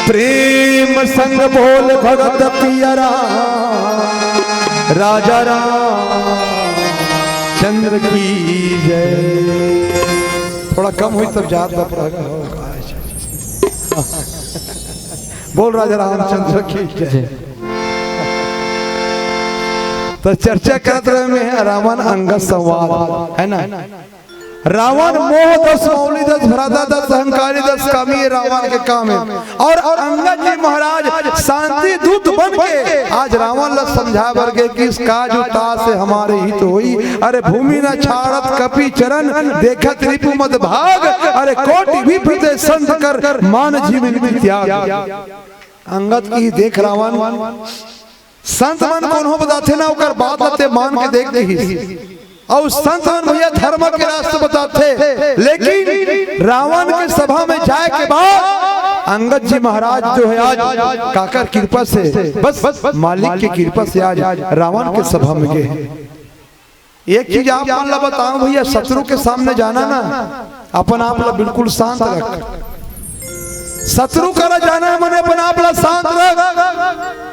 प्रेम संग बोल भगत पिया राम, राजा रामचंद्र की जय। थोड़ा कम हुई तब जात बा। बोल राजा रामचंद्र की जय। तो चर्चा करत रहे में रावण अंगद संवाद, है ना? रावण मोह दस, मौली दस, भ्राता दस, अहंकारी दस, कामी, रावण के काम है। और अंगद जी महाराज शांति दूत बन के आज रावण ला समझा बर गे कि इसका जो तास से हमारे हित होई। अरे भूमि न छाड़त कपि चरण, देखत रिपु मद भाग। अरे कोटि विप्र ते संत कर, मान जीवन की त्याग। अंगद की देख रावण, संत मन कोनो बताथे ना, ओकर बात ल ते मान के देख देही। अउ संत मन भैया धर्म के रास्ता बताथे, लेकिन रावण के सभा में जाए के बाद अंगद जी महाराज जो है आज काकर कृपा से, बस मालिक के कृपा से आज रावण के सभा में गए हैं। एक चीज आप मन ला बताओ भैया, शत्रु के सामने जाना ना, अपन आप ला बिल्कुल शांत रख। शत्रु करा जाना है, मने अपन आप ला शांत रख।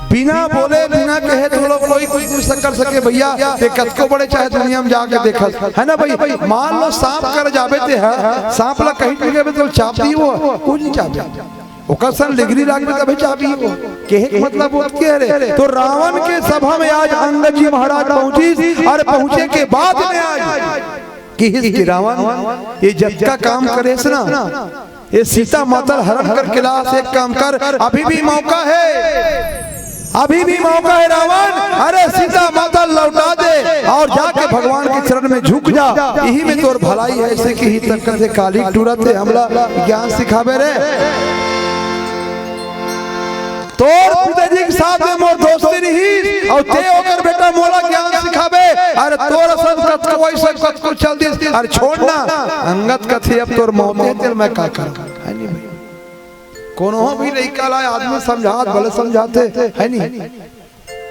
बिना बोले, बिना कहे तो लोग कोई कुछ नहीं कर सके भैया। ते कतको बड़े चाहे दुनिया में जाके देखत है ना भाई। मान लो सांप कर जाबे ते है, सांप ला कहीं टूट जाबे तो चाप दी वो, कुछ नहीं चाबे। ओकर सन लिगरी राख में तभे चाबी हो। कहे के मतलब वो के रे। तो रावण के सभा में आज अंगद जी महाराज पहुंचिस और पहुंचे के बाद में आज किहिस कि रावण, ये जतका काम करेस ना, ये सीता माता ल हरण करके लास, एक काम कर, अभी भी मौका है, अभी भी मौका है रावण, अरे सीता माता ल लौटा दे और जाके भगवान के चरण में झुक जा, यही में तोर भलाई है। ऐसे किही तक से काली टूरत हे, हमला ज्ञान सिखाबे रे। तोर पिताजी के साथ में मोर दोस्ती रही और ते ओकर बेटा मोला ज्ञान सिखाबे। अरे तोर असन कतको वैसे कतको चल दिस, अरे छोड़ ना। अंगद कथे अब तोर मौत हे, तेल मैं का करूं? है नहीं भाई, कोनो भी लइका ला आदमी समझात भले समझाथे, है नहीं?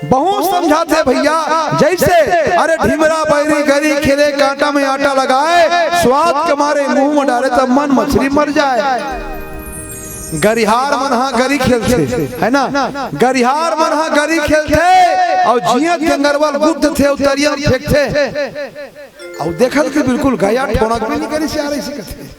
बहुत समझाथे भैया। जैसे अरे ढिमरा बैरी गरी खेले, कांटा में आटा लगाए, स्वाद के मारे मुंह में डाले तब मन मछली मर जाए। गरिहार मन हा गरी खेलथे, है ना? गरिहार मन हा गरी खेलथे और जियत गंगरवा ल गुद्दथे, उतरिया म फेंकथे। और देखत कि बिल्कुल गया ठोड़क भी नहीं करी सियार, ऐसी कथे।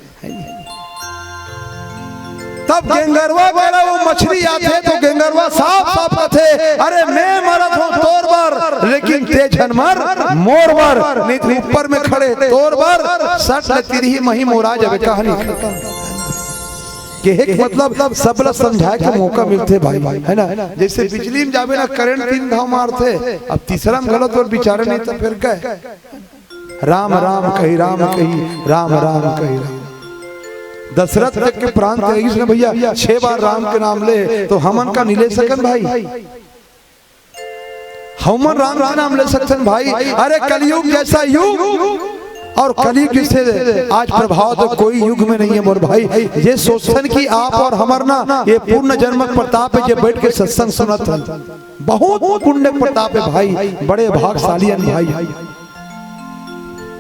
तब गेंगरवा करा वो मछली आथे तो गेंगरवा साफ साफ कथे, अरे मैं मरत हूँ तोर बर, लेकिन ते झन मर मोर बर, नहीं तो ऊपर में खड़े तोर बर सट ले तिरही मही मोरा जाबे। कहानी खत्म। कहे के मतलब सबला समझाए के मौका मिलथे भाई, है ना? जैसे बिजली में जाबे ना, करंट तीन घाव मारथे, अब तीसरा में घलो तोर बिचारे नहीं तो फिर कहे राम राम कही, राम कही, राम राम कही, राम। दशरथ तक के प्राण त्यागिस न भैया, छह बार राम के नाम ले, तो हमन का नहीं ले सकन भाई? हमन राम का नाम ले सकथन भाई? अरे कलयुग जैसा युग, और कलयुग जिससे आज प्रभाव तो कोई युग में नहीं है मोर भाई। ये सोचथन कि आप और हमर ना, ये पूर्ण जन्म प्रताप है, जे बैठ के सत्संग सुनत हन, बहुत पुण्य प्रताप है भाई, बड़े भागशाली हन भाई।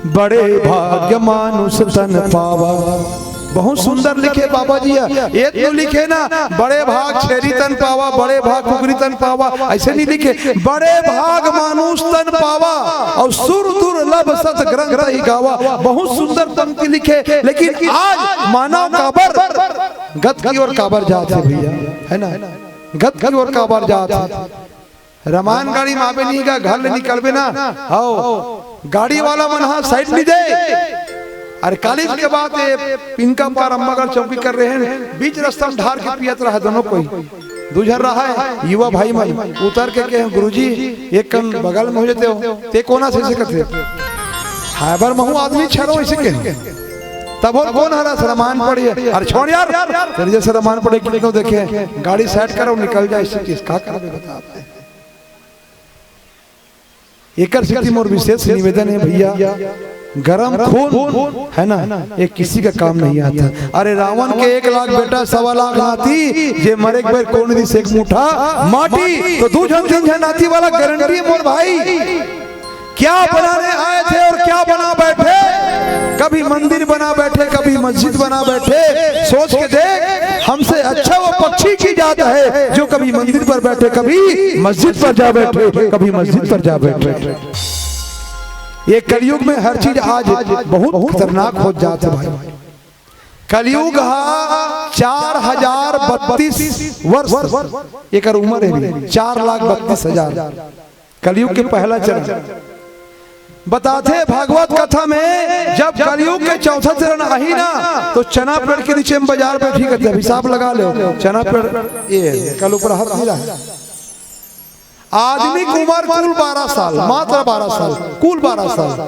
बड़े भाग्य मानुष तन पावा। बहुत सुंदर लिखे बाबा जी ह। ये तो लिखे ना, बड़े भाग छेरी तन पावा, बड़े भाग कुकरी तन पावा, ऐसे नहीं लिखे। बड़े भाग मानुष तन पावा और सुर दुर्लभ सत ग्रंथ ही गावा। बहुत सुंदर पंक्ति लिखे। लेकिन आज मानव काबर गत की ओर काबर जात हे भैया, है ना? गत की ओर काबर जात हे? रमान गाड़ी म आबे नहीं गा, घर ले निकलबे ना, हव, गाड़ी वाला मन हा साइड नहीं दे। अरे काली के बात, ये पिंका पार अम्बागढ़ चौकी कर रहे हैं, बीच रास्ता में ढार के पियत रहा दोनों कोई, दू झन रहा है, युवा भाई मन उतर के कहे, "गुरुजी, एक कन बगल में हो जाते हो।" ते कोना से ऐसे कथे, हाय बर महू आदमी छरो ऐसे कहे। तब बोल, "कौन हरा रमान पड़े?" अरे छोड़ यार, तेरे जैसे रमान पड़े कितनों देखे। गाड़ी साइड करो, निकल जाए, इससे चीज का करबे, बता आप। एकर सेती मोर विशेष निवेदन हे भैया, गरम खून है ना, ये किसी का काम नहीं आता। अरे रावण के एक लाख बेटा, सवा लाख नाती, जे मरे के बेर कोन दिस एक मुठा माटी, तो दू झन तीन झन नाती वाला गारंटी हे मोर भाई। क्या बनाने आए थे और क्या बना बैठे? कभी मंदिर बना बैठे, कभी मस्जिद बना बैठे। सोच के देख, हमसे अच्छा वो पक्षी की जात है जो कभी मंदिर पर बैठे, कभी मस्जिद पर जा बैठे, कभी मस्जिद पर जा बैठे। ये कलयुग में हर चीज आज बहुत खतरनाक हो जात हे भाई। कलयुग हा चार हजार बत्तीस वर्ष, एकर उम्र हे, चार लाख बत्तीस हजार। कलयुग के पहला चरण बताथे भागवत कथा में, जब कलयुग के चौथा चरण आही ना, तो चना पेड़ के नीचे में बाजार बैठी करते, अभिशाप लगा लो, चना पेड़ ये कल ऊपर हाथ मिला है। आदमी के उम्र कुल बारह साल, मात्र बारह साल, कुल बारह साल।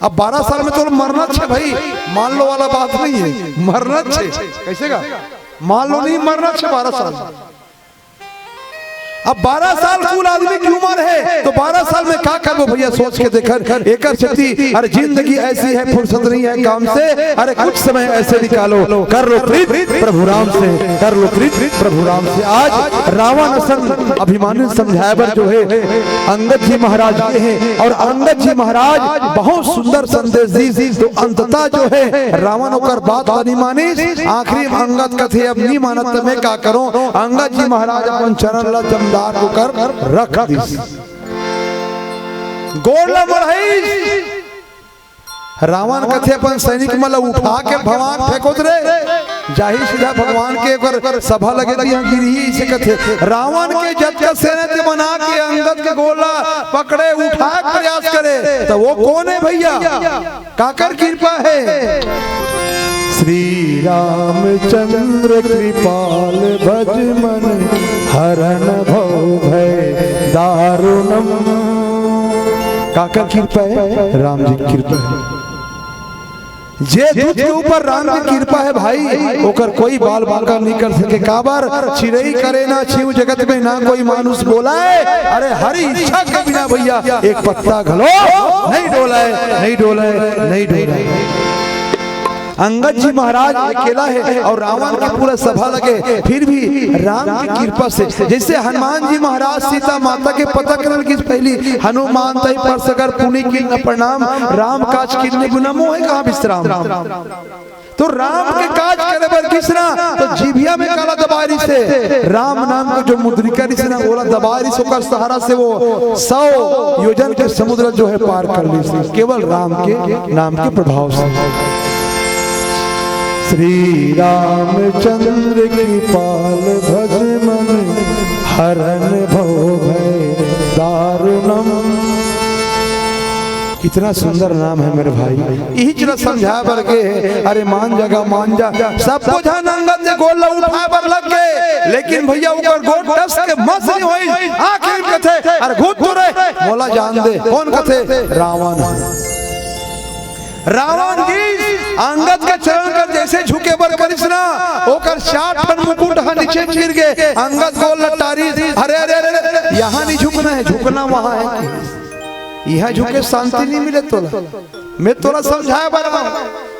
अब बारह साल में तो मरना छे भाई, मान लो वाला बात नहीं है, मरना छे। कैसे का? मान लो नहीं, मरना छे बारह साल। अब बारह साल कुल आदमी की उम्र है, तो बारह साल में का करबो भैया, सोच के देखन। एकर सेती, अरे जिंदगी ऐसी है, फुर्सत नहीं है काम से। अरे कुछ समय ऐसे निकालो, कर लो प्रीत प्रभु राम से, कर लो प्रीत प्रभु राम से। आज रावण असन अभिमानित समझाए बर जो है अंगद जी महाराज ये हैं, और अंगद जी महाराज बहुत सुंदर संदेश दीस। तो अंततः जो है रावण ओकर बात ला नहीं मानिस। आखिरी में अंगद कथे, "अब नहीं मानत त मैं का करूं?" अंगद जी महाराज अपन चरण ला जमदार को कर रख दिस, गोड़ ला मढ़ाइस। रावण कथे अपन सैनिक मन ला उठा के भवान फेंकोत रे, जाही सीधा भगवान के ओकर सभा लगे, त इहां गिरही, इसे कथे। रावण के जतका सेना ते बना के अंगद के गोड़ ला पकड़े, उठाए के प्रयास करे, त वो कोन हे भैया? काकर कृपा हे? श्री रामचंद्र कृपाल भज मन, हरन भव भय दारुणम। काकर कृपा हे? राम जी के कृपा हे। जे दूत के ऊपर राम के कृपा हे भाई, ओकर कोई बाल बांका नहीं कर सके। काबर? चिरई करे ना छीव जगत में, ना कोई मानुष बोलाए। अरे हरि इच्छा के बिना भैया एक पत्ता घलो नहीं डोलाए, नहीं डोलाए, नहीं डोलाए। अंगद जी महाराज अकेला हे और रावण के पूरा सभा लगे, फिर भी राम के कृपा से, जैसे हनुमान जी महाराज सीता माता के पता करन की पहली, "हनुमान तहि पर सगर पुनि कीन्ह प्रणाम, राम काज कीन्ह बिनु न मोहे कहां विश्राम।" तो राम के काज करे बर गिस ना, तो जीभिया में काला दबाय रिहिसे, राम नाम के जो मुद्रिका रिहिसे ना, ओला दबाय रिहिसे, ओकर सहारा से वो सौ योजन के समुद्र जो है पार कर लिस, केवल राम के नाम के प्रभाव से। श्री रामचंद्र कृपाल भज मन, हरन भव भय दारुणम। कितना सुंदर नाम है मेरे भाई। इही चीज ला समझाए बर गे हे। अरे मान जा गा, मान जा। सबो झन अंगद के गोड़ ला उठाए बर लग गे, लेकिन भैया ओकर गोड़ टस के मस नहीं होई। आखिरी में कथे, "अरे घुट तो रे, मोला जान दे।" कोन कथे? रावण। रावण जी अंगद के चरण कर जैसे झुके बर करिस ना, ओकर चार ठन मुकुट ह नीचे गिर गे। अंगद गोड़ ला टारिस, "अरे, अरे, अरे, अरे, यहाँ नहीं झुकना है, झुकना वहाँ है।" इहां झुके शांति नहीं मिले तोला। मैं तोला समझाए बर आऊं।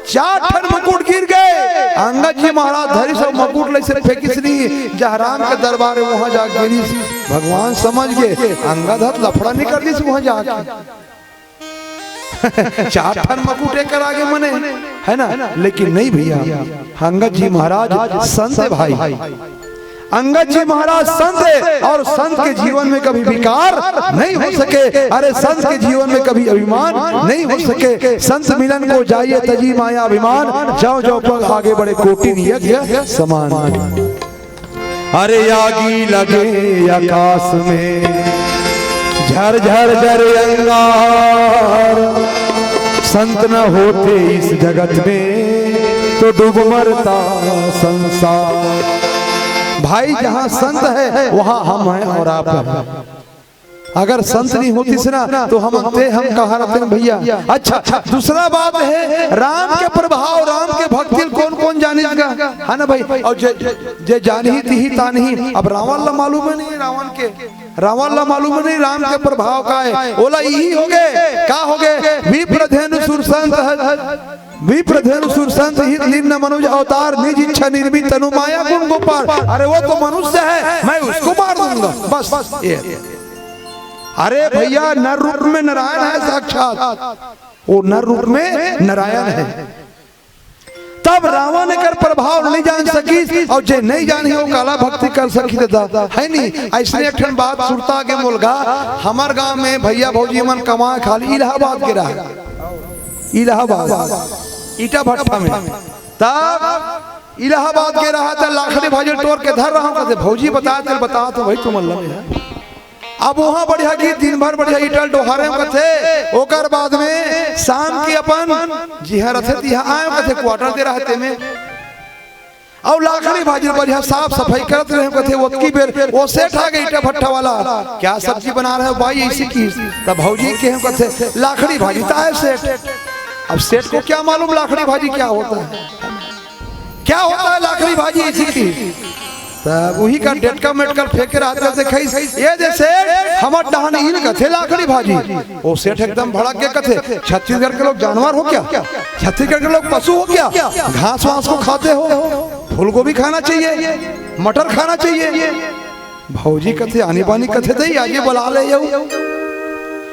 चार ठन मुकुट गिर गे। अंगद जी महाराज धरिस अउ मुकुट ला अइसे फेंकिस नहीं, जहां राम के दरबार हे, वहां जा गिरिस। भगवान समझ गे, अंगद ह त लफड़ा नहीं कर दिस वहां जाके। चार ठन मुकुट एकर आगे मने, है ना? लेकिन नहीं भैया, अंगद जी महाराज संत है भाई। अंगद जी महाराज संत है और संत के जीवन में कभी विकार नहीं हो सके। अरे, संत के जीवन में कभी अभिमान नहीं हो सके। संत मिलन को जाइए तजी माया अभिमान, जौ जौ पग आगे बढ़े कोटि यज्ञ समान। अरे, आगी लगे आकाश में, झर झर जरे अंगार, संत न होते इस जगत में तो डूब मरता संसार। भाई, जहाँ संत है वहाँ हम हैं और आप हैं। अगर संत नहीं होतिस ना तो हम ते हम कहाँ रहते हैं भैया। अच्छा, दूसरा बात है, राम के प्रभाव, राम के भक्ति ल कौन कौन जानिस गा, है ना भाई? और जे, जे, जे जानही तिही तानही। अब रावण ला मालूम है नहीं रावण के, रावण ला मालूम नहीं राम के प्रभाव का है। ओला इही होगे, का होगे? विप्र धेनु सुर संत है, विप्र धेनु सुर संत हित दीन न मनुज अवतार, निज इच्छा निर्मित तनु माया गुण गोपाल। अरे, वो तो मनुष्य है, मैं उसको मार दूंगा। बस, ये। अरे भैया, नर रूप में नारायण है साक्षात, वो नर रूप में नारायण है। तब रावण एकर प्रभाव नहीं जान सकिस, और जे नहीं जानही वो काला भक्ति कर सकी दादा, है नहीं? ऐसने एक ठन बात सुरता के मोलगा, हमार गांव में भैया भौजी मन कमाए खाली इलाहाबाद के रहा, इलाहाबाद ईटा भट्ठा में। तब इलाहाबाद के रहा त लाखड़ी भाजी टोर के धर रहा हूँ, कहते भौजी बता, तेरे बता तो वही तुम अल्लाह में है। अब वहाँ बढ़िया की दिन भर बढ़िया ईटल डोहारे कथे, ओकर बाद में शाम की अपन जिहाँ रथे तिहाँ आए कथे, क्वार्टर दे रहते में। और लाखड़ी भाजी बढ़िया साफ सफाई करत रहे कथे, ओतकी बेर वो सेठ आ गए ईटा भट्ठा वाला, क्या सब्जी बना रहे हो भाई ऐसी की? तब भौजी के हम कथे लाखड़ी भाजी तो है सेठ। अब सेठ को क्या मालूम लाखड़ी भाजी क्या होता है, क्या होता है लाखड़ी भाजी ऐसी की? तब वही का डेटका मेटका फेंक के रहते थे, "खाई, ये दे सेठ, हमर डहान इल कथे लाखड़ी भाजी।" वो सेठ एकदम भड़क के कथे, "छत्तीसगढ़ के लोग जानवर हो क्या? छत्तीसगढ़ के लोग पशु हो क्या? घास वास को खाते हो? फूल गोभी खाना चाहिए, मटर खाना चाहिए।" भौजी कथे, "आनी बानी कथे दई, आगे बुला ले जाऊ।"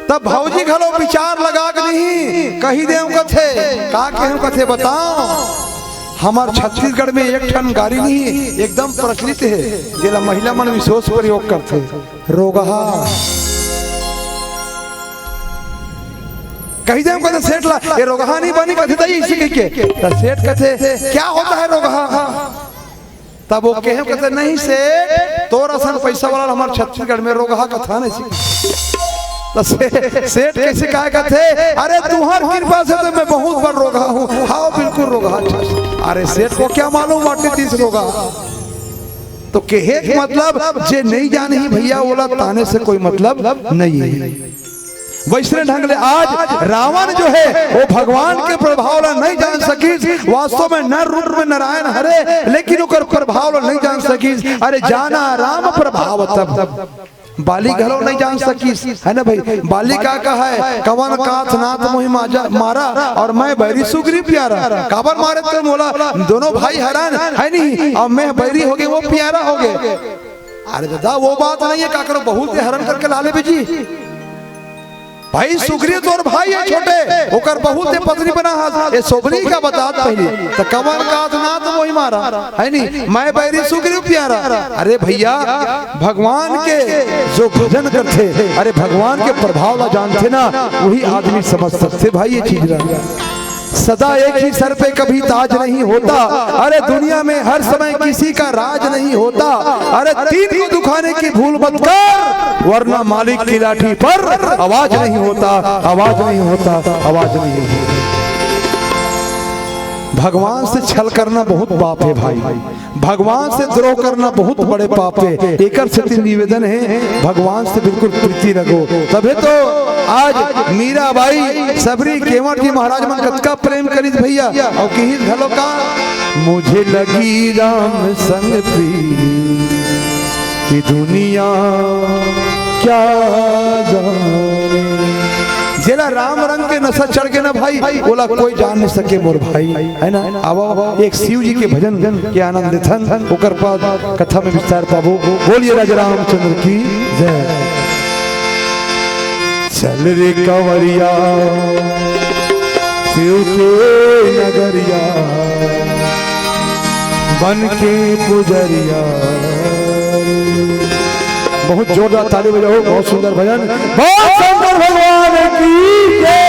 तब भौजी घलो विचार लगा के नहीं कही देव कथे, का कहूँ कथे, बताओ, हमार छत्तीसगढ़ में एक ठन गारी नहीं एकदम प्रचलित है, जेला महिला मन विशेष प्रयोग करथे, रोगहा। कही देव कथे सेठ ला, "ये रोगहा नहीं बनी कथे दई इसी कही के।" तो सेठ कथे, "क्या होता है रोगहा?" तब वो कहे कथे, "नहीं सेठ, तोर असन पैसा वाला हमार छत्तीसगढ़ में रोगहा कथा नहीं सीख।" तो से-, सेठ कैसे कहे कथे, "अरे तुम्हार कृपा से तो मैं बहुत बड़ रोगहा हूँ।" "हाँ, बिल्कुल रोगहा।" "अरे सेठ को क्या मालूम what is this रोगहा?" तो कहे के मतलब जे नहीं जाने ही भैया, ओला ताने से कोई मतलब नहीं है। वैसने ढंग ले आज रावण जो है वो भगवान के प्रभाव ला नहीं जान सकिस। वास्तव में नर रूप में नारायण हरे, लेकिन ओकर प्रभाव ला नहीं जान सकिस। अरे जाना राम प्रभाव तब, बाली घलो नहीं जान सकिस, है ना भाई? बाली का कहा है, "कवन काथ नाथ मोहि माजा-, मारा और मैं बैरी सुग्रीव प्यारा।" काबर मारे तो बोला, दोनों भाई हरन, है नहीं, और मैं बैरी हो गए, वो प्यारा हो गए। अरे दादा, वो बात नहीं है, काकरो बहू ते हरन करके ला लेबे जी। भाई सुग्रीव तोर भाई है छोटे, ओकर बहू ते पत्नी बना हस, ये सोबरी का बतात पहले। तो कवन काथ नाथ मोहि मारा, है नी, मैं बैरी सुग्रीव प्यारा। अरे भैया, भगवान के जो भजन करथे, अरे भगवान के प्रभाव ला जानथे ना, वही आदमी समझ सकथे भाई ये चीज ला। सदा एक ही सर पे कभी ताज नहीं होता। अरे दुनिया में हर समय किसी का राज नहीं होता। अरे तीन को दुखाने की भूल मत कर, वरना मालिक की लाठी पर आवाज नहीं होता, आवाज नहीं होता, आवाज नहीं होता। भगवान से छल करना बहुत पाप है भाई। भगवान से द्रोह करना बहुत बड़े पाप है। एकर सेती निवेदन है, भगवान से बिल्कुल प्रीति रखो। तभे तो आज मीराबाई सबरी केवट जी महाराज मन कतका प्रेम करिस भैया, और किहिस घलो का, "मुझे लगी राम संग प्रीत की दुनिया क्या जाने।" जेला राम रंग के नशा चढ़ गे ना भाई, ओला कोई जान नहीं सके मोर भाई, है ना? अब एक शिव जी के भजन के आनंद लेथन, ओकर बाद कथा में विस्तार पाबो। बोलिए राजा रामचंद्र की जय। चल रे कंवरिया, शिव के नगरिया बन के पुजरिया। बहुत जोरदार ताली बजाओ, बहुत सुंदर भजन, बहुत शंकर भगवान की जय।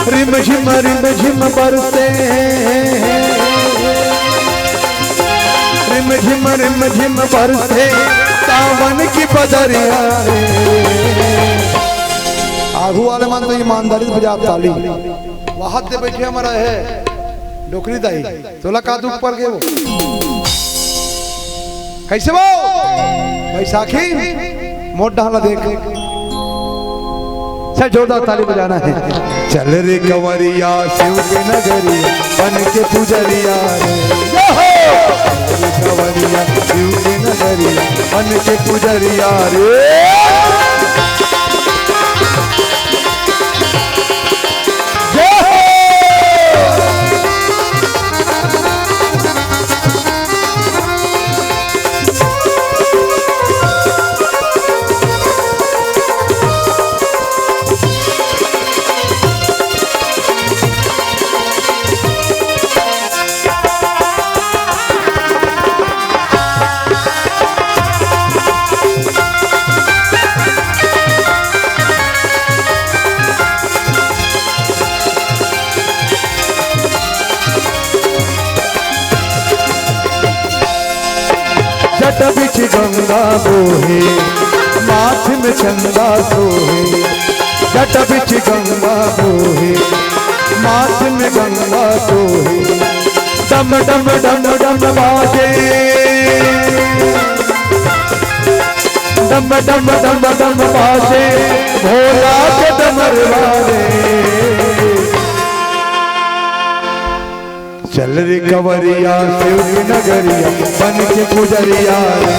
रिम झिम रिम झिम बरसे, रिम झिम रिम झिम बरसे सावन की बदरिया रे। आगू वाले मन तो ईमानदारी से बजा ताली। वहां दे बैठे हमारा है डोकरी दाई, तोला का दुख पड़ गए वो? कैसे वो? बैसाखी मोट डहला देख। सर, जोरदार ताली बजाना है। चल रे कंवरिया शिव के नगरिया बन के पुजरिया रे। जय हो। चल रे कंवरिया शिव के नगरिया बन के पुजरिया रे। जय हो। जट बिच गंगा बोहे, माथ में चंदा सोहे। जट बिच गंगा बोहे, माथ में गंगा सोहे। डम डम डम डम बाजे, डम डम डम डम बाजे, भोला के डमरवा रे। चल रे कंवरिया शिव के नगरिया बन के पुजरिया रे।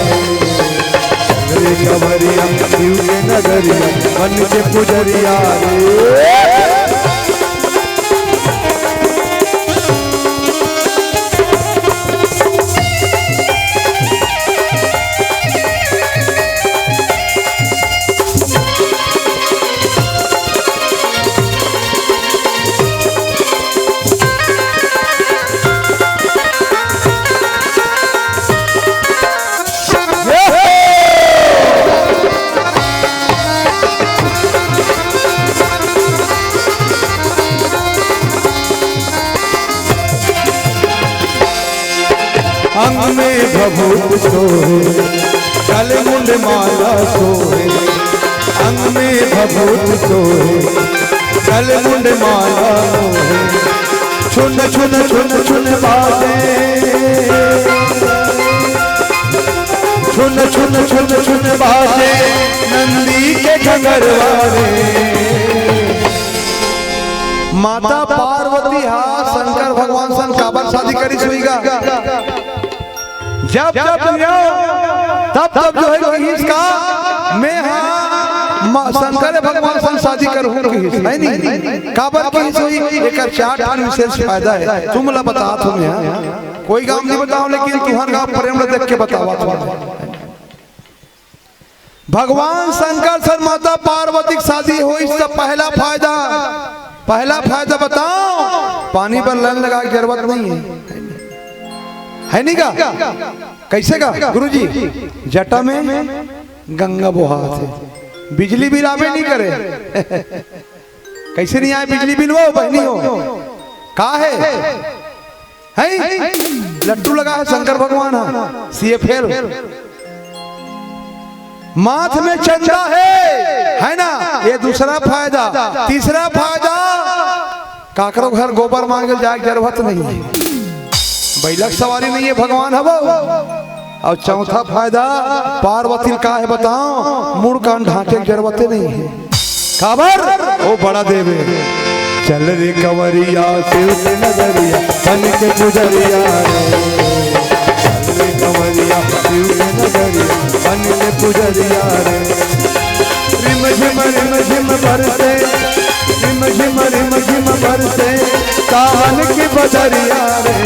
चल रे कंवरिया शिव के नगरिया बन के पुजरिया रे। अंग में भभूत सोहे, गल मुंड माला सोहे। अंग में भभूत सोहे, गल मुंड माला सोहे। छुन छुन छुन छुन बाजे, छुन छुन छुन छुन बाजे नंदी के घंघरवा रे। माता पार्वती हा शंकर भगवान सन काबर शादी करिस होही गा? जब जब मिलो, तब तब जो है कहिस का, मैं हा म-, शंकर भगवान सन शादी करहूं कहिस, है नी? काबर कहिस होही? एकर चार ठन विशेष फायदा है, तुमला बतात हों मैं हा। कोई गांव नहीं बताओ, लेकिन तुंहर गांव प्रेम ला देख के बतावत हों। भगवान शंकर सन माता पार्वती के शादी होइस त पहला फायदा, पहला फायदा बताओ, पानी बर लाइन लगाय के जरूरत नहीं है, है नहीं का? कैसे का गुरुजी? जटा में गंगा बोहात हे, बिजली बिल आबे नहीं करे। कैसे नहीं आय बिजली बिल वो बहनी हो? का है? हैं? लट्टू लगा है शंकर भगवान हा, सीए फेल। माथ में चंदा है, है ना? ये दूसरा फायदा। तीसरा फायदा, काकरो घर गोबर मांगे जाय के जरूरत नहीं है। बैलक सवारी नहीं है, भगवान हवो। अउ चौथा फायदा पार्वती ल का हे बताओ, मुड़ कान ढांके के जरूरते नहीं हे। काबर? ओ बड़ा देवे। चल रे कंवरिया शिव के नगरिया, बन के पुजरिया रे। चल रे कंवरिया शिव के नगरिया, बन के पुजरिया रे। रिम झिम रिम झिम बरसे, रिम झिम रिम झिम बरसे, सावन की बदरिया रे।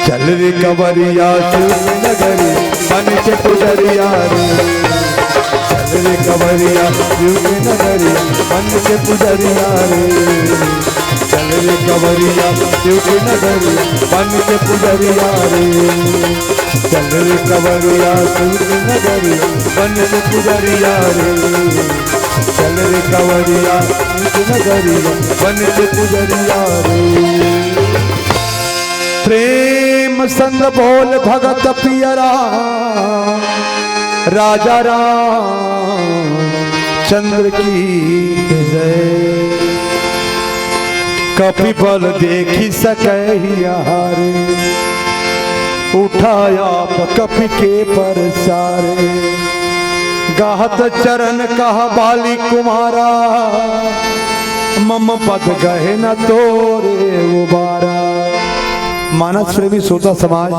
चल रे कंवरिया शिव के नगरिया, बन के पुजरिया रे। चल रे कंवरिया शिव के नगरिया, बन के पुजरिया रे। चल रे कंवरिया शिव के नगरिया, बन के पुजरिया रे। चल रे कंवरिया शिव के नगरिया, बन के पुजरिया रे। चल रे कंवरिया शिव के नगरिया, बन के पुजरिया रे। प्रेम संग बोल भगत पियरा, राजा रामचंद्र की जय। कपि बल देखि सकहि हारे, उठा आप कपि के परसारे। गाहत चरण कहा बाली कुमारा, मम पद गहे न तोरे उबारा। मानस प्रेमी श्रोता समाज,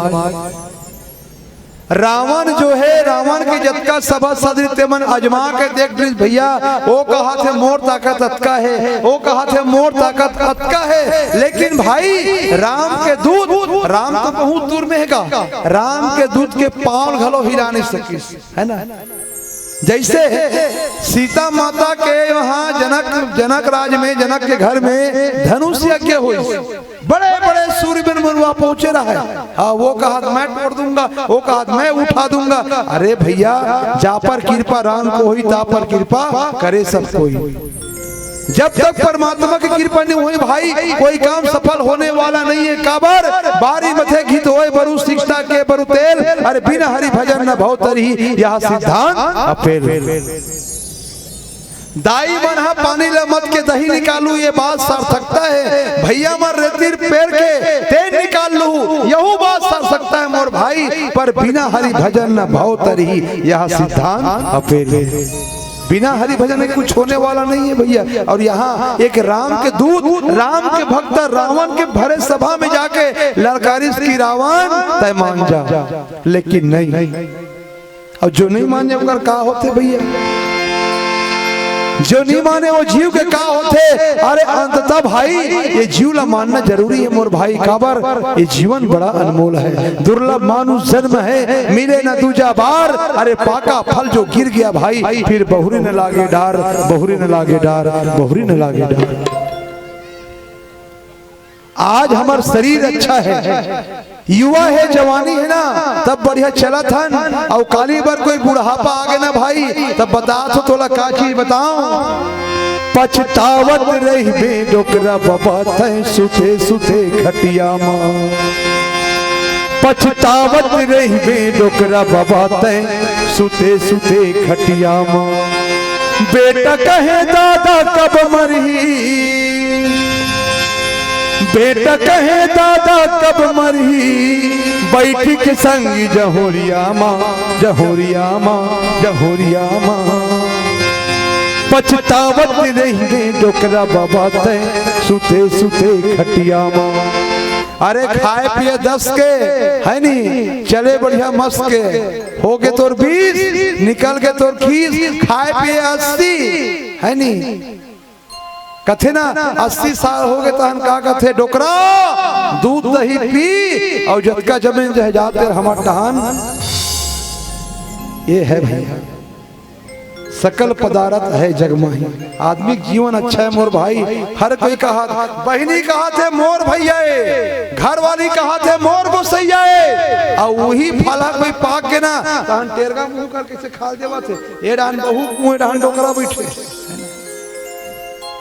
रावण जो हे, रावण के जतका सभा सदरी ते मन अजमा के देख लीस भैया, ओ कहाथे मोर ताकत अतका हे, ओ कहाथे मोर ताकत अतका हे, लेकिन भाई राम के दूत, राम तो बहुत दूर में हे गा, राम के दूत के पाँव घलो हिला नहीं सकिस, है ना? जैसे सीता माता के वहाँ जनक, जनक राज में, जनक के घर में धनुष यज्ञ होइस, बड़े बड़े सूरबीर मन वहाँ पहुँचे रहे। हाँ, वो कहा मैं तोड़ दूंगा, वो कहा मैं उठा दूंगा। अरे भैया, जा पर कृपा राम को होई, ता पर कृपा करे सब कोई। जब तक परमात्मा की कृपा नहीं होई भाई, कोई काम सफल होने वाला नहीं है। काबर? बारी मथे घित होय बरु सिकटा के बरु तेल, अरे बिन हरि भजन न भव तरही, यह सिद्धांत अपेल। दाई मन ह पानी ल मत के दही निकालू, ये बात सार्थकता हे। भैया मन रेतीर पेर के तेल निकाल लू, यहू बात सार्थकता हे मोर भाई। पर बिना हरि भजन न भव तरही, यह सिद्धांत अपेल हे। बिना हरि भजन के कुछ होने वाला नहीं है भैया। और यहाँ एक राम के दूत, राम के भक्त रावण के भरे सभा में जाके ललकारिस कि रावण तय मान जा, लेकिन नहीं। अउ जो नहीं माने ओकर का होथे भैया, जो नहीं माने वो जीव के का होथे? अरे अंततः भाई, ये जीव ला मानना जरूरी है मोर भाई। काबर? ये जीवन बड़ा अनमोल है, दुर्लभ मानुष जन्म है, मिले न दूजा बार। अरे पाका फल जो गिर गया भाई, फिर बहुरी न लागे डार, बहुरी न लागे डार, बहुरी न लागे डार। आज हमर शरीर अच्छा है, युवा है, जवानी है ना, तब बढ़िया चलत हन। अउ काली बर कोई बुढ़ापा आगे ना भाई, तब बता तो तोला का चीज बताओ। पछतावत रहिबे डोकरा बाबा तैं सुते सुते खटिया मा। पछतावत रहिबे डोकरा बाबा तैं सुते सुते खटिया मा। बेटा कहे दादा कब मरही, बेटा कहे दादा कब मरही, बैठ के संग जहोरिया मा, जहोरिया मा, जहोरिया मा। पछतावत रहिबे डोकरा बाबा तैं सुते सुते खटिया मा। अरे खाए पिए दस के, है नी, चले बढ़िया मस्त के, हो गे तोर बीस, निकल गे तोर खीस, खाए पिए अस्सी, है नी। कथे ना, अस्सी साल हो गे तहन का कथे, डोकरा दूध दही पी, अउ जतका जमीन जायदाद तेर हमर टहन। ये है भैया, सकल पदारथ है जग माही। आदमी के जीवन अच्छा है मोर भाई। हर कोई कहा, बहिनी कहाथे मोर भैया ए, घर वाली कहाथे मोर गोसैया ए, अउ वही फला कोई पाक के ना, तहन टेरगा मुंह करके से खा देवत हे। ए डाहन बहू, मुंह डाहन डोकरा बैठे।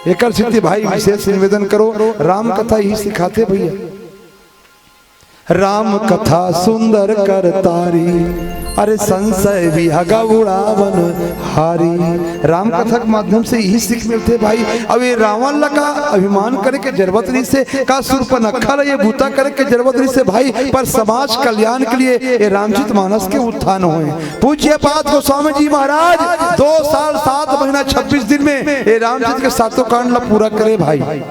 एकर सेती भाई विशेष निवेदन करो, राम कथा ही सिखाथे भैया। राम कथा सुंदर करतारी, अरे संशय विहग उड़ावन हारी। राम कथा के माध्यम से यही सीख मिलथे भाई। अब ये रावण ला का अभिमान करे के जरूरत रहिसे, का सूर्पनखा ला ये बूता करे के जरूरत रहिसे भाई, पर समाज कल्याण के लिए ये रामचरित मानस के उत्थान होय। पूज्य पाद गोस्वामी जी महाराज दो साल सात महीना छब्बीस दिन में ये रामचरित के सातों कांड ला पूरा करे भाई।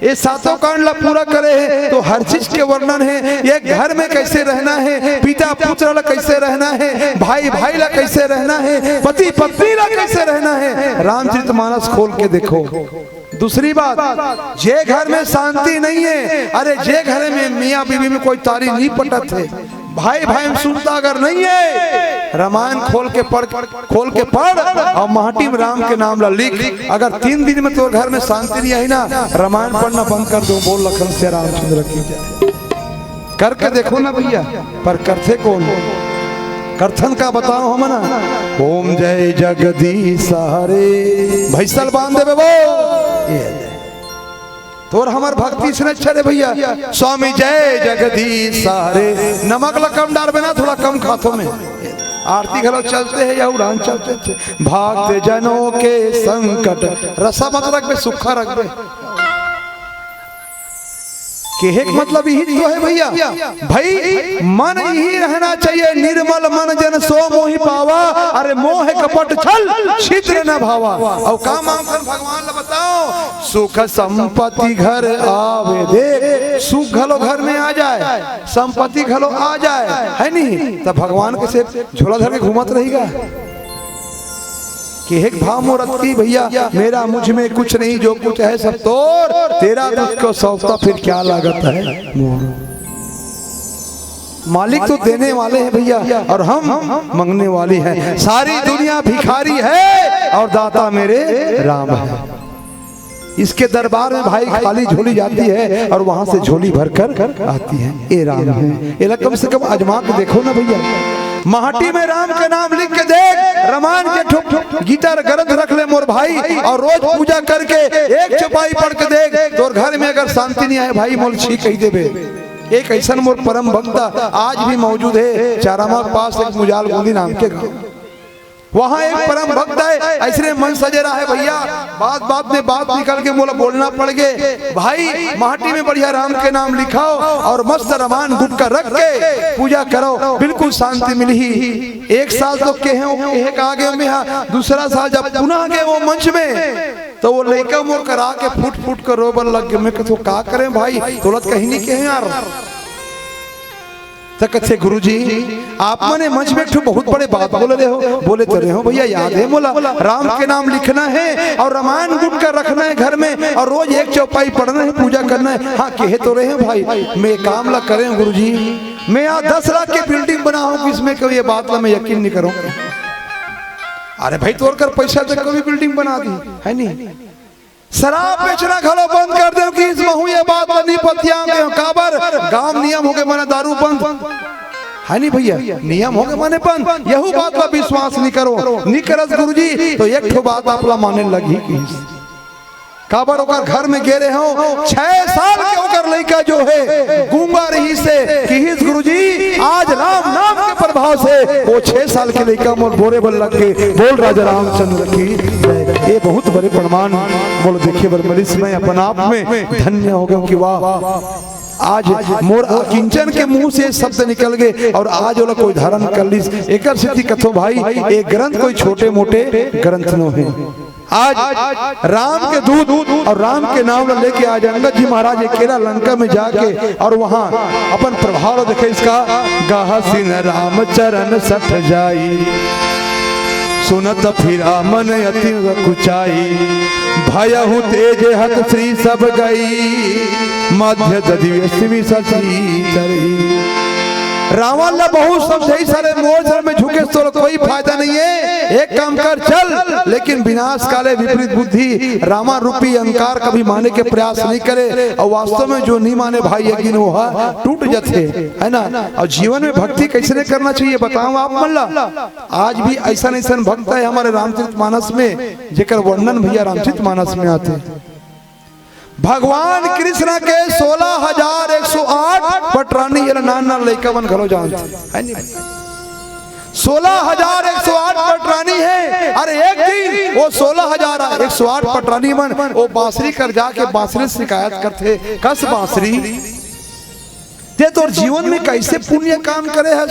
ये सातों कांड ला पूरा करे हे तो हर चीज के वर्णन हे। ये घर में कैसे रहना हे, पिता पुत्र ला कैसे रहना हे, भाई भाई ला कैसे रहना हे, पति पत्नी ला कैसे रहना हे, रामचरित मानस खोल के देखो। दूसरी बात, जे घर में शांति नहीं हे, अरे जे घर में मियाँ बीवी में कोई तारी नहीं पटत हे, भाई भाई में सुनता अगर नहीं हे, रामायण खोल के पढ़, खोल के पढ़ और माटी में राम के नाम ला लिख। अगर तीन दिन में तोर घर में शांति नहीं आई ना, रामायण पढ़ना बंद कर दो। बोल लखन सिया रामचंद्र की जय। करके देखो ना भैया, पर करथे कौन? करथन का बताओ हम ना। ओम जय जगदीश हरे, भैसल बांध देबे वो। ये ले। तोर हमर भक्ति से अच्छा रे भैया। स्वामी जय जगदीश हरे। नमक ला कम डारबे ना, थोड़ा कम खाथो में। आरती घलो चलते हे या उड़ान चलते थे। भक्त जनों के संकट रसा मत रखबे, सुखा रखबे। केहे के मतलब यही तो हे भैया, भाई मन यही रहना चाहिए, निर्मल मन जन सो मोहि पावा, अरे मोह कपट छल छिद्र न भावा। और का मांगथन भगवान ला बताओ, सुख संपत्ति घर आवे, देख सुख घलो घर में आ जाए, संपत्ति घलो आ जाए, है नहीं? तब भगवान के से झोला धर के घूमत रहिगा। केहे के भाव मोर अतकी भैया, मेरा मुझ में कुछ नहीं, जो कुछ है सब तोर, तेरा तुझको सौंपता फिर क्या लागत है मोर। मालिक तो देने वाले हैं भैया, और हम मंगने वाले हैं। सारी दुनिया भिखारी है और दाता मेरे राम है। इसके दरबार में भाई खाली झोली जाती है और वहां से झोली भरकर आती है। ये राम है, ये ला कम से कम आजमा के देखो ना भैया। माटी में राम के नाम लिख के देख, रामायण के ठुक ठुक गीता ग्रंथ रख ले मोर भाई, और रोज पूजा करके एक चौपाई पढ़ के देख, तोर घर में अगर शांति नहीं आए भाई, मोल छी कह देबे। एक ऐसन मोर परम भक्त आज भी मौजूद है चारामा के पास, एक मुजाल बूंदी नाम के गांव। वहां एक परम भक्त है, ऐसने मन सजे रहा है भैया, बात बात में बात निकल के मोला बोलना पड़ गए। भाई, माटी में बढ़िया राम के नाम लिखाओ और मस्त रामायण गुटका रख के पूजा करो, बिल्कुल शांति मिलही। एक साल तो केहे, केहे का आगे में हा, दूसरा साल जब पुनः गए वो मंच में, तो वो लइका मोर करा के फुट फुट के रोबल लग गए। मैं कथों का करें भाई, तोला तो कहीं नहीं केहे यार। त कथे, "गुरुजी, आप मने मंच में एक ठो बहुत बड़े बात बोले रहे हो।" बोले तो रहे हो भैया, याद है मोला, राम के नाम लिखना है और रामायण गुटका रखना है घर में और रोज एक चौपाई पढ़ना है, पूजा करना है। हाँ, केहे तो रहे हो भाई, मैं काम ला करे हूँ गुरुजी, मैं यहाँ दस लाख की बिल्डिंग बना हूँ, इसमें कोई ये बात ला मैं यकीन नहीं करूँ। अरे भाई, तोर कर पैसा तक कभी बिल्डिंग बना दी है नहीं। शराब बेचना घलो बंद कर देव कि इस महू ये बात ला नहीं पतियां देव। काबर? गांव नियम होगे मने दारू बंद। है नहीं भैया? नियम होगे मने बंद। यहू बात ला विश्वास नहीं करो। नहीं करस गुरुजी, तो एक ठो बात आप ला माने लगही कि काबर ओकर घर में गे रहे हो, छह साल के ओकर लइका जो है, गूंगा रहिसे, किहिस, "गुरुजी, आज राम नाम के प्रभाव से वो छह साल के लइका मोर बोरे बर लग गे।" बोल राजा रामचंद्र की जय। ये बहुत बड़े प्रमाण मोर देखे बर मिलिस, मैं अपन आप में धन्य हो गया कि वाह, आज मोर अकिंचन के मुंह से शब्द निकल गए और आज ओला कोई धारण कर लिस। एकर सेती कथो भाई, ये ग्रंथ कोई छोटे मोटे ग्रंथ नो है। आज राम के दूत और राम के नाम ला लेके आज अंगद जी महाराज अकेला लंका में जाके और वहां अपन प्रभाव ला देखे इसका। "गाहसिन राम चरण सठ जाई, सुनत फिरा मन अति कुचाई। भयहु तेज हत श्री सब गई, मध्य दधि व्यसि विषसी चरई।" रावण ला बहुत समझाइस, "अरे मोर चरण में झुके तो कोई फायदा नहीं है, एक काम कर चल, लेकिन विनाश काले विपरीत बुद्धि, रावण रूपी अहंकार कभी माने के प्रयास नहीं करे।" और वास्तव में जो नहीं माने भाई, एक दिन वो हा टूट जाते, है ना? और जीवन में भक्ति कैसे करना चाहिए बताओ आप मन ला। आज भी ऐसा ऐसा भक्त है हमारे रामचरित मानस में, जेकर वर्णन भैया रामचरित मानस में आते। भगवान कृष्ण के सोलह हजार एक सौ आठ पटरानी, एला नान नान लइका मन घलो जानथे, है नी? सोलह हजार एक सौ आठ पटरानी हे। अरे एक दिन वो सोलह हजार एक सौ आठ पटरानी मन वो बांसुरी कर जाके बांसुरी शिकायत करथे, कस बांसुरी, ते तोर जीवन में कैसे पुण्य काम करे हस?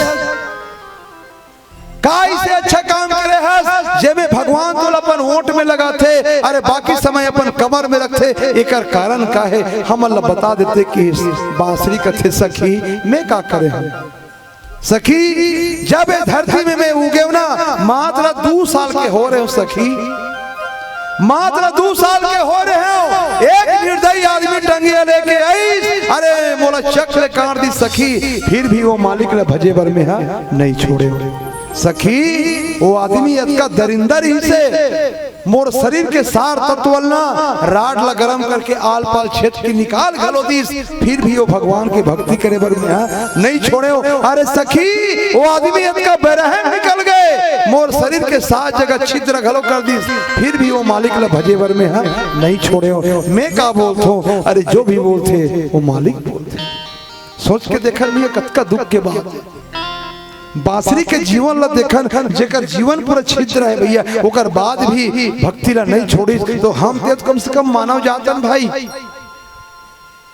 का इसे अच्छा काम करे हस, जेमे भगवान तोला अपन ओंठ में लगाथे, अरे बाकी समय अपन कमर में रखथे? एकर कारण का हे? हमन ला बता देते कि बांसुरी कथे, सखी, मैं का करे हंव? सखी, जब ए धरती में मैं उगेंव ना, मात्र दू साल के हो रहेंव सखी, मात्र दू साल के हो रहेंव, एक निर्दयी आदमी टंगिया लेके आइस, अरे मोला चक ले काट दिस सखी, फिर भी वो मालिक ला भजे बर मेंहा नइ छोड़ेंव। सखी, वो आदमी अतका दरिंदा रहिसे, मोर शरीर के सार तत्व ल ना राड ला गरम करके आल पाल छेद के निकाल घलो दिस, फिर भी वो भगवान के भक्ति करे बर मेंहा नइ छोड़ेंव। अरे सखी, वो आदमी अतका बेरहम निकल गे, मोर शरीर के सार जगह छिद्र घलो कर दिस, फिर भी वो मालिक ला भजे बर मेंहा नइ छोड़ेंव। मैं का बोलथों, अरे जो भी बोलथे वो मालिक बोलथे। सोच के देखा नहीं, कतका दुख के बात। बांसुरी के जीवन ला देखन, जेकर जीवन पूरा छिद्र हे भैया, ओकर बाद भी भक्ति ला नइ छोड़िस, तो हम ते कम से कम मानव जात हन भाई।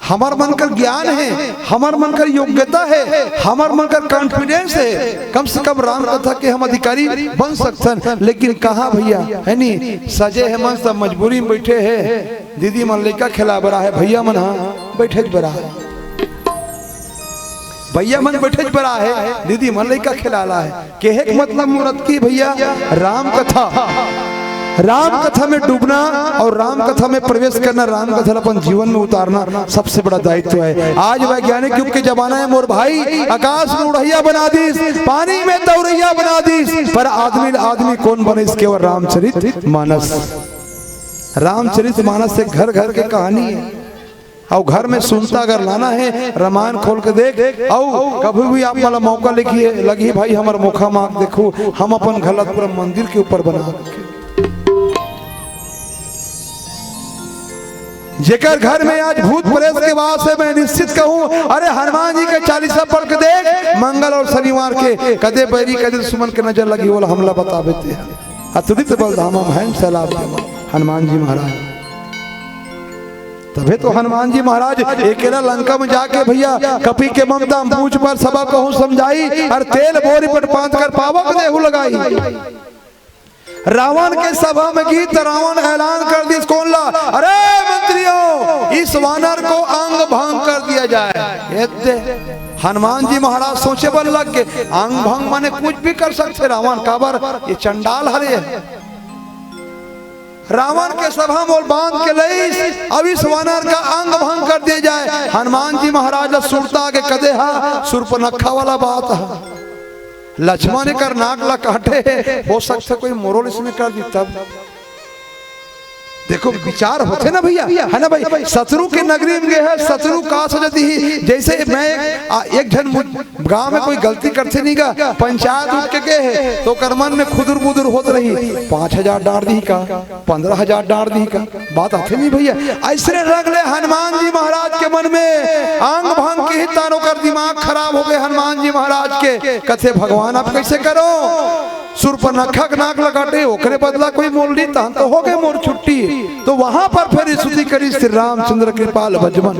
हमर मन कर ज्ञान हे, हमर मन कर योग्यता हे, हमर मन कर confidence हे, कम से कम राम कथा के हम अधिकारी बन सकथन। लेकिन कहाँ भैया, है नी, सजे हे मन सब मजबूरी में बैठे हे, दीदी मन लइका खेला बर आहे, भैया मन हाँ बैठे बर आहे। भैया मन बैठे बर आहे, दीदी मन लइका खेलाला हे। केहे के मतलब मोर अतकी भैया, राम कथा, राम कथा में डूबना और राम कथा में प्रवेश करना, राम कथा ला अपन जीवन में उतारना सबसे बड़ा दायित्व हे। आज वैज्ञानिक युग के जमाना हे मोर भाई, आकाश में उड़हिया बना दिस, पानी में तौरहिया बना दिस, पर आदमी, आदमी कौन बने, इसके केवल रामचरित मानस। रामचरित मानस एक घर घर के कहानी हे। अउ घर में सुनता अगर लाना हे, रामायण खोल के देख, अउ कभी भी आप मन ला मौका लिखिए, लगही भाई हमर मोखा माग देखो, हम अपन घर ला पूरा मंदिर के ऊपर बना रखे। जेकर घर में आज भूत प्रेत के वास हे, मैं निश्चित कहूँ, अरे हनुमान जी के चालीसा पढ़ के देख, मंगल और शनिवार के कदे बैरी कदे दुश्मन के नजर लगही, ओला हमला बताबे ते। अतुलित बल धामा महेंद्र सैलाब धामा, हनुमान जी महाराज। तभे तो हनुमान जी महाराज अकेला लंका में जाके भैया कपि के ममता पूछ पर सबा कहूँ समझाई, अउ तेल बोरी पट पांत कर पावक देहु लगाई। रावण के सभा में गिस त रावण ऐलान कर दिस कोन ला, अरे मंत्रियों, इस वानर को अंग भंग कर दिया जाए। ये दे, हनुमान जी महाराज सोचे बर लग गे, अंग भंग माने कुछ भी कर सकथे रावण, काबर ये चंडाल हरे। रावण के सभा में बांध के लइस, अब इस वानर का अंग भंग कर दिया जाए। हनुमान जी महाराज ला सुरता आगे कदे हा, सुर्पनखा वाला बात हा। लक्ष्मण एकर नाक ला काटे, हो सकथे कोई मोरो ल इसने कर दी तब। देखो विचार होथे ना भैया, है ना भाई? शत्रु के नगरी में गे हे, शत्रु का सजा दिही। जैसे मैं आ, एक झन मुझ- गांव में कोई गलती करथे नहीं गा, पंचायत उठ के गे हे, तो ओकर मन में खुदुर बुदुर होत रही, पांच हजार डार दिही का, पन्द्रह हजार डार दिही का, बात आथे नहीं भैया। अइसने रंग ले हनुमान जी महाराज के मन में अंग भंग के ही तान ओकर दिमाग खराब हो गे। हनुमान जी महाराज के कथे, भगवान आप कैसे करो, सुर्पनखा के नाक ला काटे, ओकरे बदला कोई मोल ली, तहन तो हो गे मोर छुट्टी। तो वहां पर फिर स्तुति करिस श्री रामचंद्र कृपाल भजमन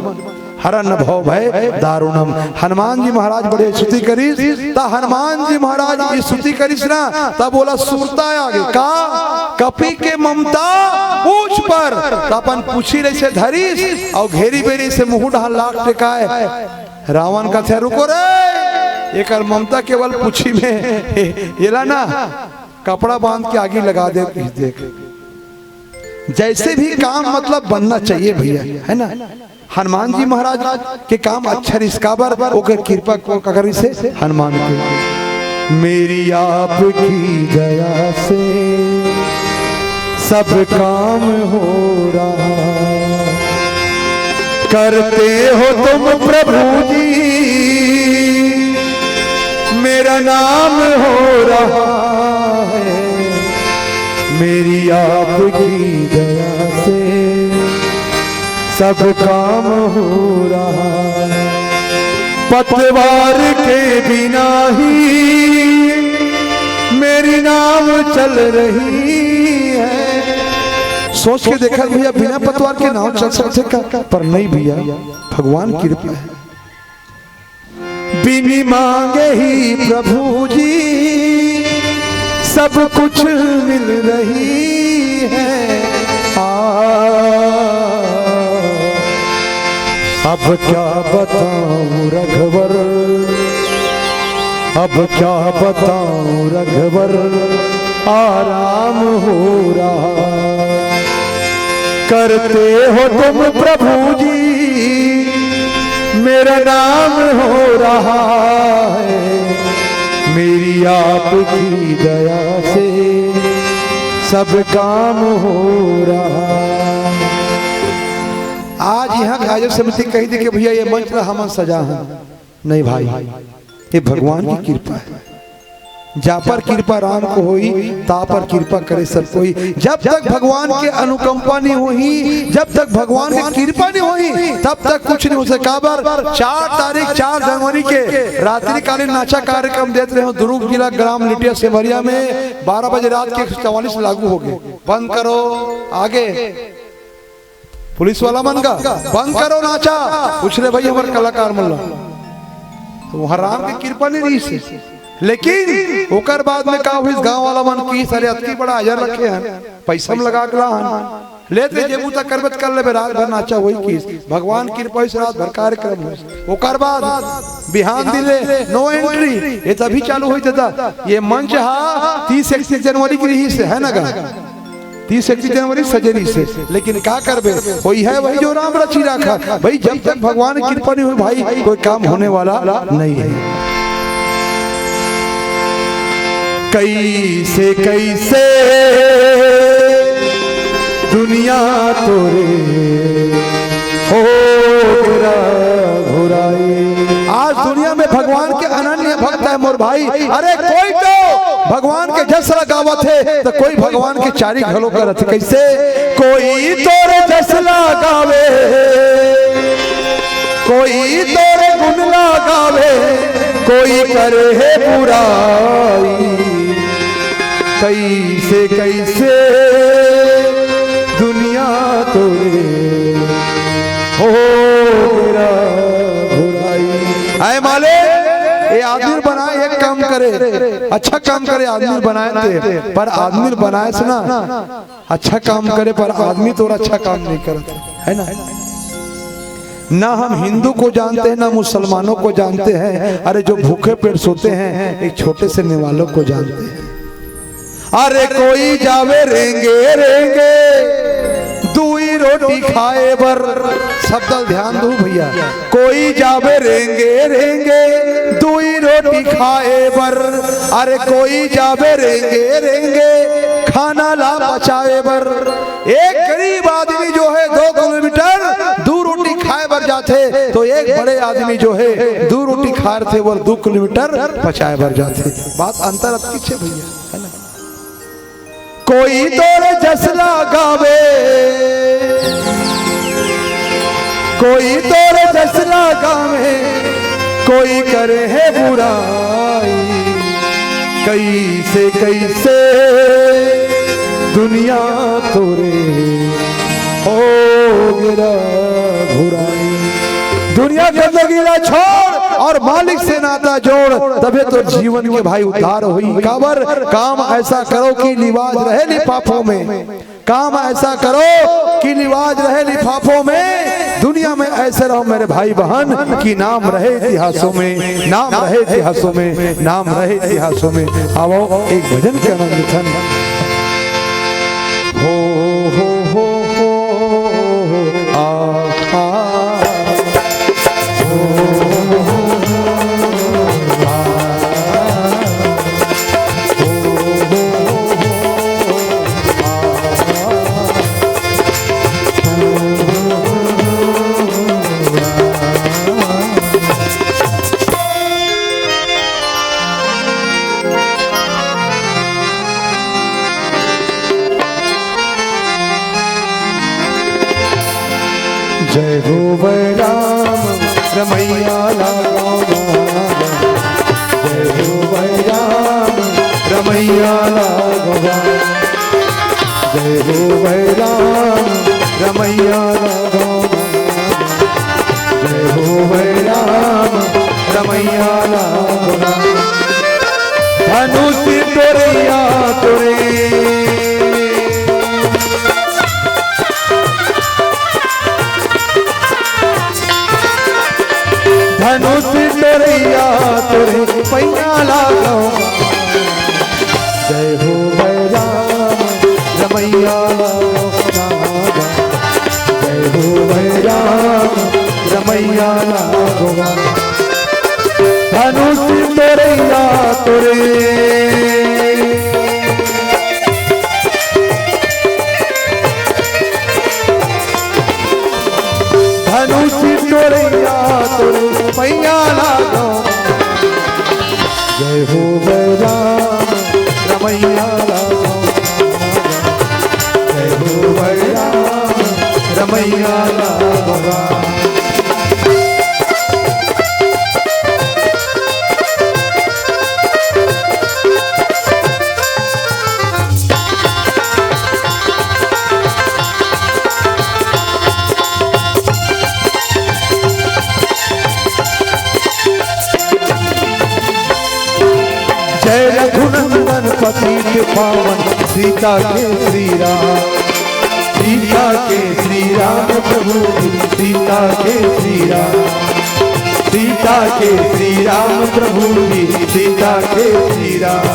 हरन भव भय दारुणम। हनुमान जी महाराज बड़े स्तुति करिस, त हनुमान जी महाराज ये स्तुति करिस ना, तब बोला सुरता आगे का, कपि के ममता पूछ पर, त अपन पूछी रहिसे धरिस अउ घेरी बेरी से मुंह डाल लाख टेकाए। रावण कथे, रुको रे, एकर ममता केवल पूछी में, एला ना कपड़ा बांध के आगी लगा दे। देख, जैसे भी काम मतलब बनना चाहिए भैया, है ना? हनुमान जी महाराज के काम अच्छा रिस, काबर ओकर कृपा को करिसे हनुमान के। मेरी आपकी दया से सब काम हो रहा, करते हो तुम प्रभु जी, मेरा नाम हो रहा है। मेरी आपकी दया से तब काम हो रहा। पतवार के बिना ही मेरी नाव चल रही है। सोच के देखा भैया, बिना पतवार के नाव चल सकथे का? पर नहीं भैया, भगवान कृपा है। बिन मांगे ही प्रभु जी सब कुछ मिल रही है। आ, अब क्या बताऊं रघुवर, अब क्या बताऊं रघुवर, आराम हो रहा। करते हो तुम प्रभु जी, मेरा नाम हो रहा है। मेरी आपकी दया से सब काम हो रहा। आज यहाँ आयोजक समिति कही थी कि भैया, ये मंच ला हमन सजा है। नहीं भाई, ये भगवान की कृपा है। जा पर कृपा राम को होई, ता पर कृपा करे सब कोई। जब तक भगवान के अनुकंपा नहीं होही, जब तक भगवान के कृपा नहीं होही, तब तक कुछ नहीं हो सके। काबर? चार तारीख, चार जनवरी के रात्रिकालीन नाचा कार्यक्रम देत रहे हो दुर्ग जिला ग्राम लिटिया सेमरिया में, बारह बजे रात के चवालीस लागू हो गए। बंद करो, आगे पुलिस वाला मन का, "बंद करो नाचा।" पूछ ले भाई हमर कलाकार मन ला। तो वहाँ राम की कृपा नहीं रही से। लेकिन ओकर बाद में का हुई, गांव वाला मन की, "अरे अतकी बड़ा आयोजन रखे हैं, पैसा में लगा के ला हन, लेते जे बूता करबे त कर लेबे, रात भर नाचा वही की।" भगवान कृपा से रात भर कार्यक्रम हो। ओकर बाद बिहान दिन ले no entry, ये तभी चालू होई दादा। ये मंच हा तीस इकतीस जनवरी की रही से, है ना गा? तीस इकतीस जनवरी सजे रहिसे, लेकिन का करबे, वही है, वही जो राम रची राखा। भाई, जब तक भगवान की कृपा नहीं हुई भाई, कोई काम होने वाला नहीं है। कैसे कैसे दुनिया तोरे हो गिरा घुराई। आज दुनिया में भगवान के अनन्य भक्त है मोर भाई। अरे कोई तो भगवान के जस ला गावत हे, तो कोई भगवान के चारी घलो करत हे। कैसे? कोई तोर जस ला गावे, कोई तोर गुण ला गावे, कोई करे हे बुराई। कैसे कैसे दुनिया तोरे हो गिरा घुराई। आए माले, ये आदमी बनाए एक काम करे, अच्छा काम करे, आदमी बनाए थे, पर आदमी बनाए से ना अच्छा काम करे, पर आदमी तोर अच्छा काम नहीं करत, है ना? ना हम हिंदू को जानते हैं, ना मुसलमानों को जानते हैं। अरे, जो भूखे पेट सोते हैं, एक छोटे से नेवालों को जानते हैं। अरे, कोई जावे रेंगे रेंगे दुई रोटी खाए बर। शब्द ध्यान दो भैया, कोई जावे रेंगे रेंगे दुई रोटी खाए बर। अरे, कोई जावे रेंगे रेंगे खाना ला पचाए बर। एक गरीब आदमी जो है दो किलोमीटर दू रोटी खाए बर जाथे, तो एक बड़े आदमी जो है दू रोटी खाए रथे, वो दू किलोमीटर पचाए बर जाथे। बात अंतर अतकिच हे भैया, है ना? कोई तोर जस ला गावे, कोई तोर जस ला गावे, कोई करे हे बुराई। कैसे कैसे दुनिया तोरे हो गिरा घुराई। दुनिया गंदगी ला छोड़ और मालिक से नाता जोड़, तबे तो जीवन के भाई उद्धार होई। काबर? काम ऐसा करो कि लिवाज रहे लिफाफों में, काम ऐसा करो कि लिवाज रहे लिफाफों में। दुनिया में ऐसे रहो मेरे भाई बहन कि नाम रहे इतिहासों में, नाम रहे इतिहासों में, नाम रहे इतिहासों में। आवो एक भजन के आनंद उठन। हो, हो, हो, हो, आ, आ, हो, हो, हो, आ। जय हो बलराम रमैया लागो बा। जय हो बलराम रमैया लागो बा। जय हो बलराम रमैया लागो बा। जय हो बलराम रमैया लागो बा। धनुष टोरैया तोरे। धनुष टोरैया तोरे पैया लागो। जय हो बलराम रमैया लागो। जय हो बलराम रमैया लागो। धनुष टोरैया तोरे। धनुष टोरैया तोरे पैया लागो। जय हो बलराम रमैया लागो। जय हो बलराम रमैया लागो। जय रघुनंदन पतित पावन सीता के श्री राम। सीता के श्री राम प्रभु जी, सीता के श्री राम। सीता के श्री राम प्रभु जी, सीता के श्री राम।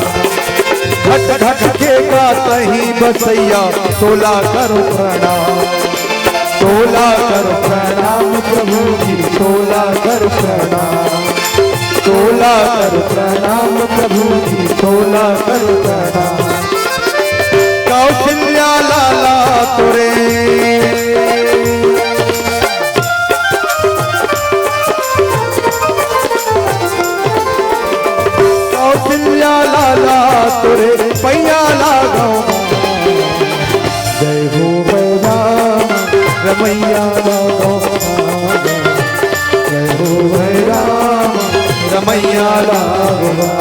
घट घट के गात ही बसैया, तोला करो प्रणाम। तोला कर प्रणाम प्रभु जी, तोला कर प्रणाम। तोला कर प्रणाम प्रभु जी, तोला कर प्रणाम। कौशल्या लाला तोरे। कौशल्या लाला तोरे पैया लागो। जय हो बलराम रमैया लागो। जय हो बलराम रमैया लागो।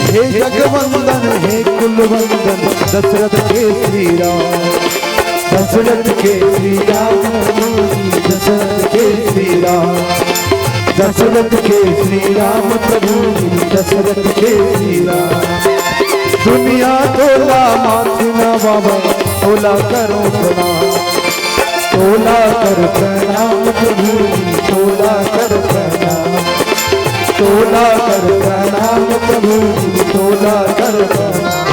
हे जगवंदन हे कुलवंदन दशरथ के श्री राम। दशरथ के श्री राम, दशरथ के श्री राम। दशरथ के श्री राम प्रभु जी, दशरथ के श्री राम। दुनिया तोला माथ नवावा, तोला करो प्रणाम। तोला कर प्रणाम प्रभु जी, तोला कर प्रणाम। तोला कर प्रणाम प्रभु जी, तोला कर प्रणाम।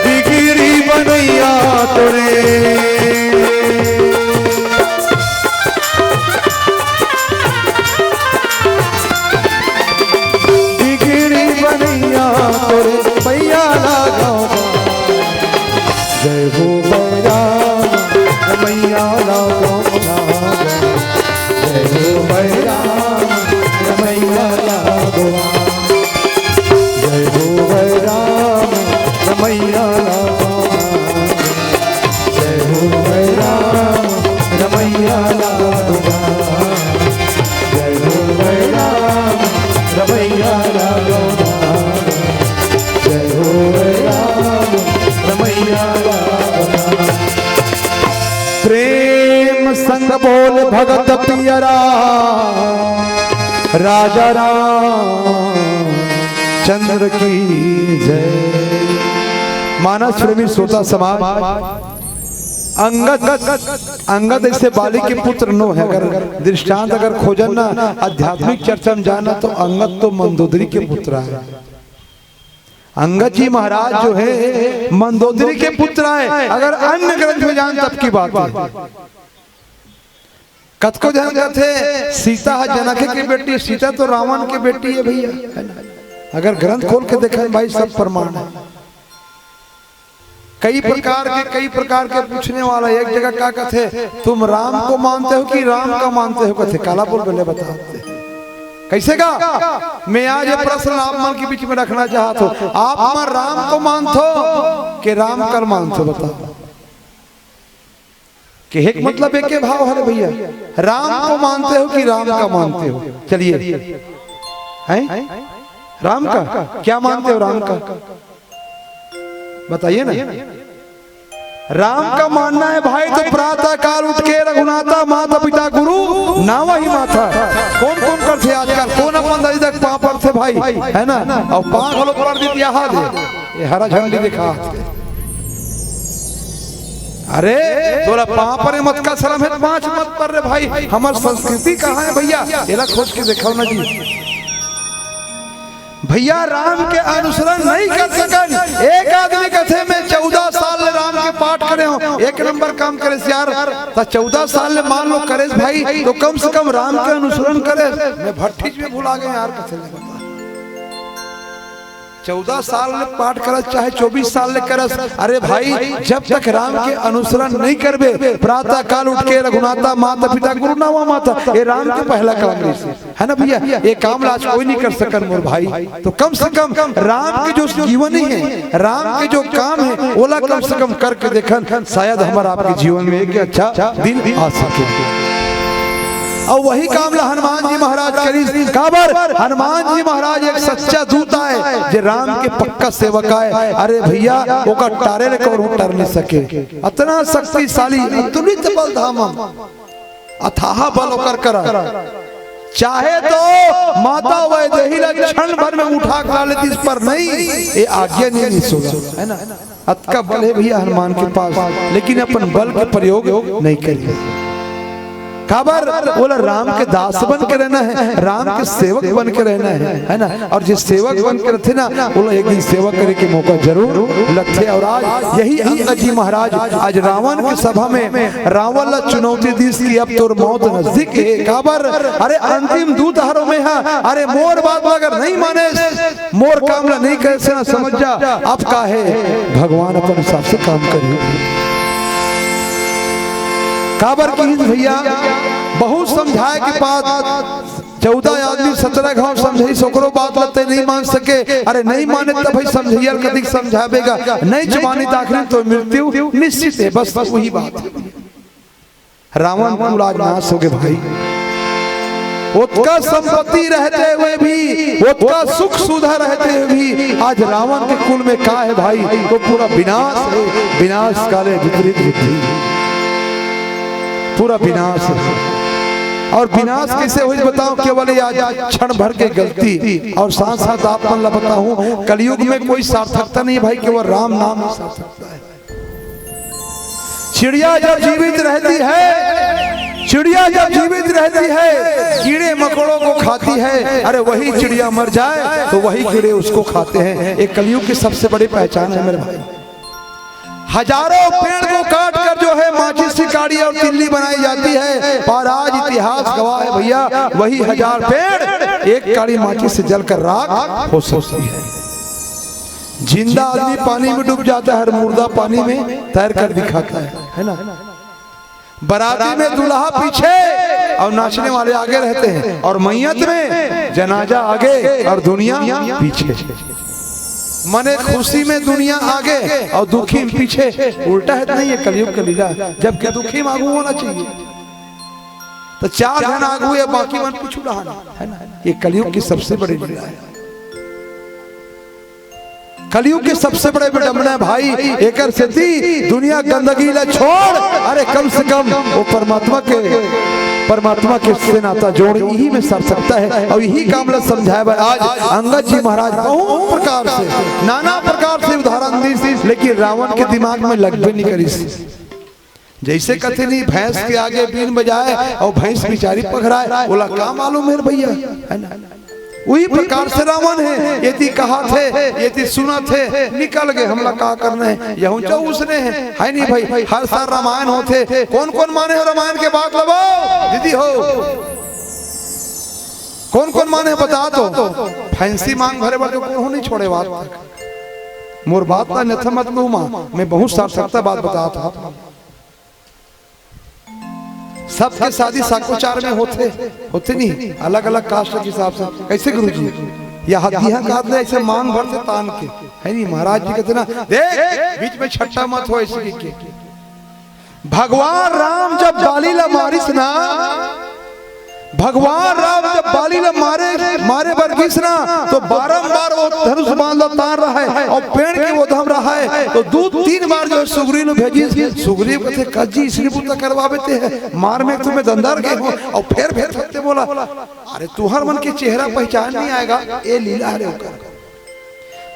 बिगड़ी बनैया तोरे। बिगड़ी बनैया तोरे पैया लागो। जय हो बलराम रमैया लागो। जय हो बलराम रमैया लागो। जय हो बलराम रमैया लागो। जय हो बलराम रमैया लागो। जय हो बलराम रमैया लागो। जय हो बलराम रमैया लागो। प्रेम संग बोल भगत पियरा राजा रामचंद्र की जय। मानस प्रेमी श्रोता समाज, अंगद, अंगद ऐसे बाली के पुत्र नो है। अगर दृष्टांत अगर खोजन ना, आध्यात्मिक चर्चा में जाना तो अंगद तो मंदोदरी के पुत्र है। अंगद जी महाराज जो है मंदोदरी के पुत्र है। अगर अन्य ग्रंथ में जान तब की बात है। कतको झन कथे सीता ह जनक के बेटी, सीता तो रावण के बेटी है भैया, है ना? अगर ग्रंथ खोल के देखे भाई सब प्रमाण है। कई प्रकार के, कई प्रकार के पूछने वाला। एक जगह का कथे, "तुम राम को मानते हो कि राम का मानते हो?" कथे, "काला बोल बले बता।" कैसे का? मैं आज ये प्रश्न आप मन के बीच में रखना चाहत हूँ, आप मन राम को मानथो कि राम कर मानथो, बताओ। कहे के मतलब एक के भाव हरे भैया, राम को मानते हो कि राम का मानते हो? चलिए, हैं, राम का क्या मानते हो? राम का बताइए ना। राम का मानना है भाई, तो प्रातः काल उठ के रघुनाथा माता पिता गुरु नावा ही माथा। कौन कौन करथे आजकल, कौन अपन दाई तक पाँव परथे भाई, है ना? और पाँव घलो पर दी, यहाँ दे, ये हरा झंडी दिखा। अरे, तोला पाँव परे म अतका शरम हे, पाँच मत पर रे भाई। हमर संस्कृति कहाँ है भैया? एला खोज के देखाओ ना जी। भैया, राम के अनुसरण नहीं कर सकन। एक आदमी कथे, "मैं चौदह साल ले राम के पाठ करे हूँ।" एक नंबर काम करेस यार। त चौदह साल ले मान लो करेस भाई, तो कम से कम राम के अनुसरण करेस। मैं भट्ठीच में भुला गए यार, कथे ले बता। चौदह साल ले पाठ करस, चाहे चौबीस साल ले करस, अरे भाई, जब तक राम के अनुसरण नहीं करबे, प्रातः काल उठ के रघुनाथा माता पिता गुरु नावा माथा, ये राम के पहला काम रहिस, है ना भैया? ये काम ला आज कोई नहीं कर सकन मोर भाई। तो कम से कम राम के जो जीवनी है, राम के जो काम है, ओला कम से कम करके देखन, शायद हमर आपके जीवन में एक अच्छा दिन आ सके। और वही काम ला हनुमान जी महाराज करिस। काबर? हनुमान जी महाराज एक सच्चा दूत आय, जे राम के पक्का सेवक आय। अरे भैया, ओकर टारे ले कहूँ टर नहीं सके। अतना शक्तिशाली, अतुलित बल धामम, अथाह बल ओकर करा। चाहे तो माता वैदेही ला क्षण भर में उठा के ला लेतिस, पर नहीं, ये आज्ञा नहीं, नहीं सुना, है ना? अतका बल है भैया हनुमान के पास, लेकिन अपन बल के प्रयोग नहीं करी। काबर? ओला राम के दास बन के रहना है, राम के सेवक बन के रहना है, है ना? और जे सेवक बन के रहिथे ना, ओला एक दिन सेवा करे के मौका जरूर लगथे। और आज यही अंगद जी महाराज आज रावण के सभा में रावण ला चुनौती दीस कि अब तोर मौत नजदीक है। काबर? अरे, अंतिम दूत हरों में हा, अरे, मोर बात ला अगर नहीं माने, मोर काम ला नहीं करे से ना समझ जा, अब का है, भगवान अपन हिसाब से काम करी। काबर की भैया, बहुत समझाए के बाद चौदह आदमी सत्रह घाव समझाइस, ओकरो बात ला ते नहीं मान सके। अरे, नहीं माने त भाई समझइया ल कतिक समझाबे गा, नहीं मानी त आखिरी तो मृत्यु निश्चित है। बस, बस वही बात है। रावण कुल आज नाश हो गए भाई। ओतका संपत्ति रहते हुए भी, ओतका सुख सुविधा रहते हुए भी आज रावण के कुल में का है भाई? तो पूरा विनाश है, विनाश काले विपरीत बुद्धि, पूरा विनाश है। और विनाश कैसे होइस बताओ? केवल ये आज क्षण भर के गलती। और साथ साथ आप मन ला बताऊं, कलयुग में कोई सार्थकता नहीं भाई, केवल राम नाम ही सार्थकता है। चिड़िया जब जीवित रहती है, चिड़िया जब जीवित रहती है, कीड़े मकोड़ों को खाती है। अरे, वही चिड़िया मर जाए तो वही कीड़े उसको खाते हैं। एक कलयुग की सबसे बड़ी पहचान है मेरे भाई। हजारों पेड़ को काट कर जो है माचिस की काड़ी और तिल्ली बनाई जाती है, पर आज इतिहास गवाह है भैया, वही हजार पेड़ एक काड़ी माचिस से जलकर राख हो सकती है। जिंदा आदमी पानी में डूब जाता है और मुर्दा पानी में तैर कर दिखाता है, है ना? बराती में दूल्हा पीछे और नाचने वाले आगे रहते हैं, और मैयत में जनाजा आगे और दुनिया पीछे। मने खुशी में दुनिया आगे और दुखी में पीछे। उल्टा है तो नहीं, ये कलयुग का लीला है, जबकि दुखी में आगू होना चाहिए। तो चार जन आगू है, बाकी मन पीछू रहा, है ना? ये कलयुग की सबसे बड़ी लीला है। कलयुग के सबसे बड़े विडंबना है भाई, एकर सेती दुनिया गंदगी ला छोड़, अरे कम से कम वो परमात्मा के, परमात्मा के से नाता जोड़, यही में सर सकता है। और यही काम ला समझाए बर आज अंगद जी महाराज बहुत प्रकार से, नाना प्रकार से उदाहरण दीस, लेकिन रावण के दिमाग में लगबे नहीं करिस। जैसे कथे नहीं, भैंस के आगे बीन बजाए और भैंस बेचारी पघराए, ओला का मालूम है भैया, है ना? वही प्रकार से रावण है, ये ती कहा थे, ये ती सुना थे, निकल गए, हमला का करना है, यहूं जो उसने है, है नहीं भाई? हर साल रामायण होथे, कौन कौन माने हो रामायण के बात लबो? दीदी हो, कौन कौन माने बता तो? फैंसी मांग भरे बर तो कोनो नहीं छोड़े बात। मोर बात ला अन्यथा मत लू माँ, मैं बहुत सार्थकता बात बतात हँव। सबके शादी साकोचार में होथे, होथे नहीं, अलग-अलग caste के हिसाब से। कैसे गुरुजी? या हदिया काट ले ऐसे मांग भर से तान के, है नहीं? महाराज जी कहते ना, "देख, बीच में छट्टा मत हो," ऐसे कह के। भगवान राम जब बाली ला मारिस ना, भगवान राम जब बाली ला मारे, मारे बर गिस ना, तो बारंबार वो धनुष बाण ला तान रहा है और पेड़ के वो धम रहा है, तो दू तीन बार जो सुग्रीव ने भेजिस, सुग्रीव कहते, "कस जी, इसने बुता करवाबे ते है, मार में तुम्हें दंदर गए हो और फेर, फेर फेरते बोला, अरे तुहर मन के चेहरा पहचान नहीं आएगा, ये लीला हरे ओकर।"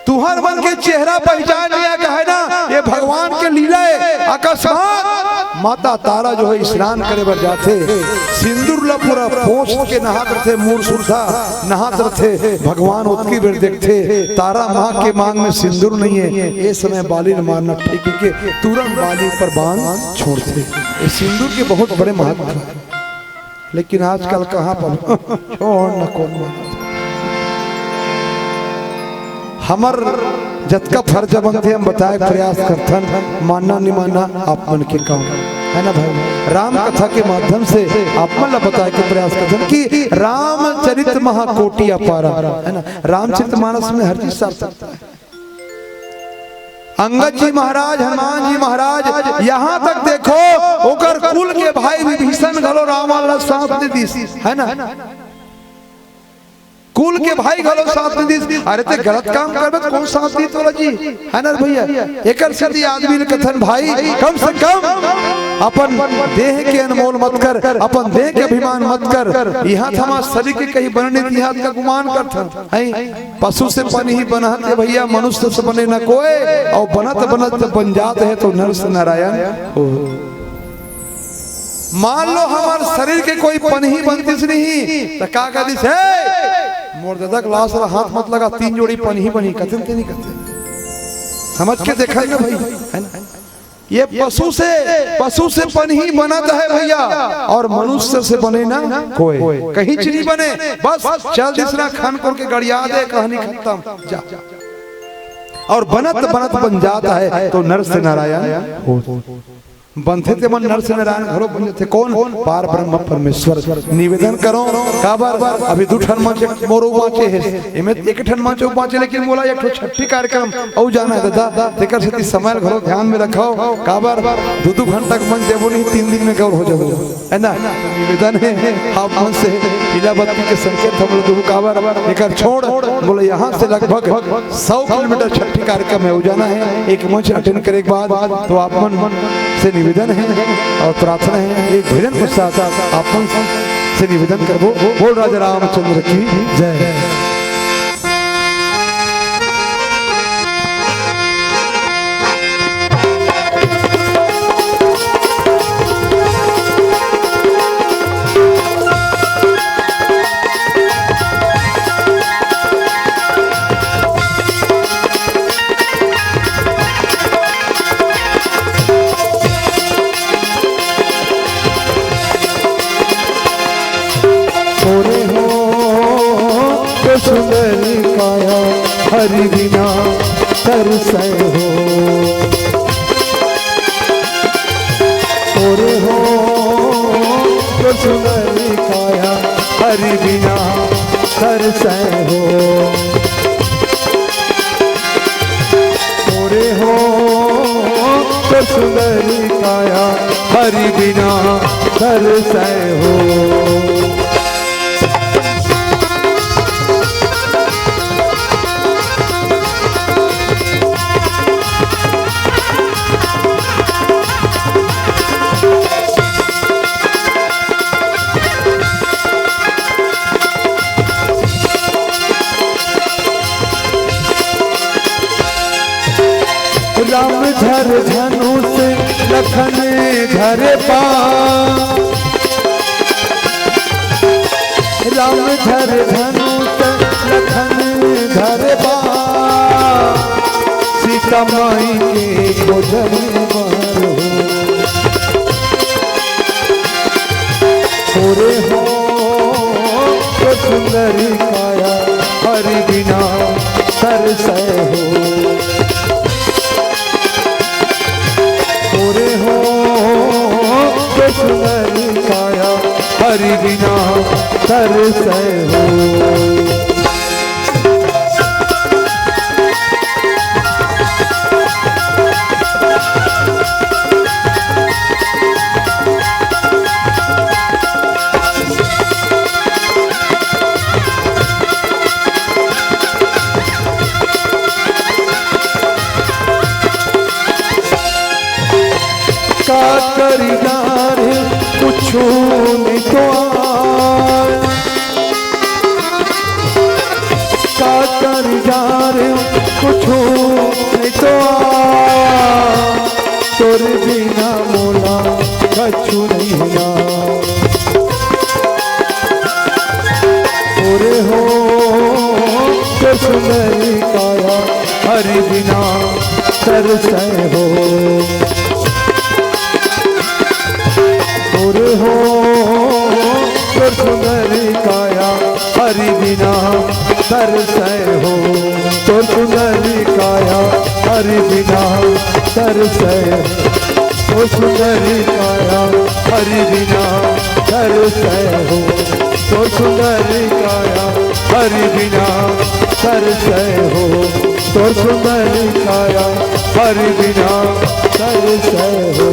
तुहर मन के चेहरा पहचान नइ आय, कहे ना, ये भगवान के लीला है। अकस्मात माता तारा जो है स्नान करे बर जाथे, सिंदूर ला पूरा पोंछ के नहात रथे, मूड़ सुद्धा नहात रथे। भगवान ओतकी बेर देखथे, तारा माँ के मांग में सिंदूर नहीं है, ये समय बाली ला मारना ठीक है, के तुरंत बाली पर बाण छोड़थे। ये सिंदूर के बहुत बड़े महत्व है। लेकिन आजकल कहाँ पर छोड़ न कोन मानत। हमर जतका फर्ज बनथे, हम बताए प्रयास करथन, मानना नहीं मानना आप मन के काम है ना भाई। राम कथा के माध्यम से आप मन ला बताए के प्रयास करथन कि रामचरित महाकोटि अपारा है ना, रामचरित मानस में हर चीज सार्थकता है। अंगद जी महाराज, हनुमान जी महाराज, यहाँ तक देखो, ओकर कुल के भाई विभीषण घलो रावण ला साथ नहीं दिस, है ना? कुल के भाई घलो साथ नहीं दिस। अरे ते गलत काम करबे त कोन साथ दी तोला जी, है ना भैया? एकर सेती आदमी ल कथन भाई, कम से कम अपन देह के अनमोल मत कर, अपन देह के अभिमान मत कर। यहाँ थमा शरीर के कहीं बनने, यहाँ का गुमान करथन, है? पशु से पनही बनत हे भैया, मनुष्य से बने न कोय। अउ बनत बनत जब बन जात हे तो नर से नारायण हो। मान लो हमर शरीर के कोई पनही बनतिस नहीं, त का कहितिस, "हे, मोर ददा के लाश ला हाथ मत लगा, तीन जोड़ी पनही बनही," कथे न ते नहीं कथे? समझ के देखा ना भाई, है ना? ये पशु से, पशु से पनही बनत हे भैया, अउ मनुष्य से बने ना कोय, कहीं चीज नहीं बने। बस चल दिस ना, खन कोन के गड़िया दे, कहानी खत्म, जा। अउ बनत बनत बन जात हे तो नर से नारायण हो। बनथे ते मन नर से नारायण घलो बन जाथे। कोन? पार ब्रह्म परमेश्वर। निवेदन करो, काबर अभी दू ठन मंच मोरो बाँचे हे, एमे एक ठन मंच अउ बाँचे, लेकिन मोला एक ठो छट्ठी कार्यक्रम अउ जाना हे ददा, तेकर सेती समय ल घलो ध्यान में रखव, काबर दू दू घंटा के मंच देबो नहीं, तीन दिन में गौर हो जाबो, है ना? निवेदन हे आप मन से, पीला बत्ती के संकेत हम लोग देबो, काबर एकर छोड़ मोला यहाँ से लगभग सौ किलोमीटर छट्ठी कार्यक्रम हे, अउ जाना हे, एक मंच अटेंड करे के बाद, तो आप मन से निवेदन हे अउ प्रार्थना हे, एक भजन के साथ आप मन से निवेदन करबो। बोल राजा रामचंद्र की जय। ओरे हो तो सुंदर काया हरि बिना तरसै हो। ओरे हो तो सुंदर काया हरि बिना तरसै हो। ओरे हो तो सुंदर काया हरि बिना तरसै हो। राम धर धनुष लखन धर बाण। राम धर धनुष लखन धर बाण। सीता माई के खोजल मारो। ओरे हो तो सुंदर काया हरि बिना तरसै हो। सुंदर काया हरि बिना तरसै हो। का करी डारे कुछु नहीं तो आय, का करी डारे कुछु नहीं तो आय, तोर बिना मोला कछु नहीं आय। ओरे हो, तो सुंदरी काया हरि बिना तरसै हो। ओरे हो, तो सुंदरी काया हरि बिना तरसै हो। तो सुंदरी काया हरि बिना तरसै हो। तो सुंदरी काया हरि बिना तरसै हो। तो सुंदरी काया हरि बिना तरसै हो। तो सुंदरी काया हरि बिना तरसै हो।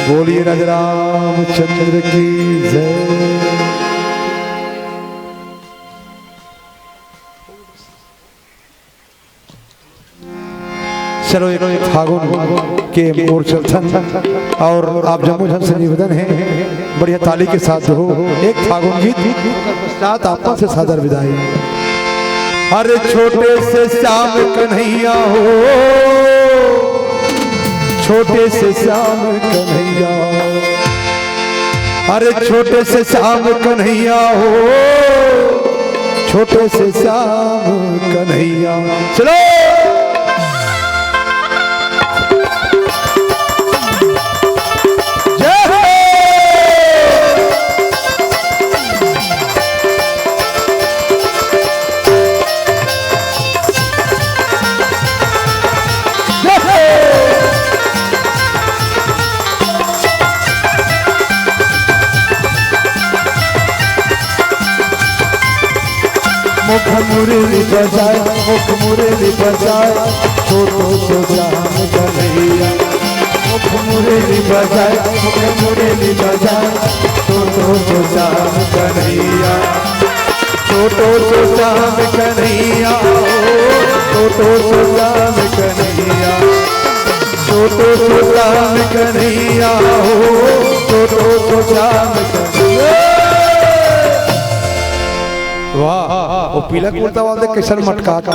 बोलिए राजा रामचंद्र की जय। चलो, एक फागुन के ओर चलथन अउ आप जम्मो झन से निवेदन हे, बढ़िया ताली के साथ हो एक फागुन गीत, पश्चात आप मन से सादर विदाई। अरे छोटे से श्याम कन्हैया हो, छोटे से श्याम कन्हैया, अरे छोटे से श्याम कन्हैया हो, छोटे से श्याम कन्हैया। चलो। जय हो। मुख मुरली बजाए, मुख मुरली बजाए, छोटो सो श्याम कन्हैया। मुख मुरली बजाए, मुख मुरली बजाए, छोटो सो श्याम कन्हैया। छोटो सो श्याम कन्हैया हो, छोटो सो श्याम कन्हैया, छोटो सो श्याम कन्हैया हो, छोटो सो श्याम कन्हैया। वाह, वो पीला कुर्ता वाला देख कैसन मटका के।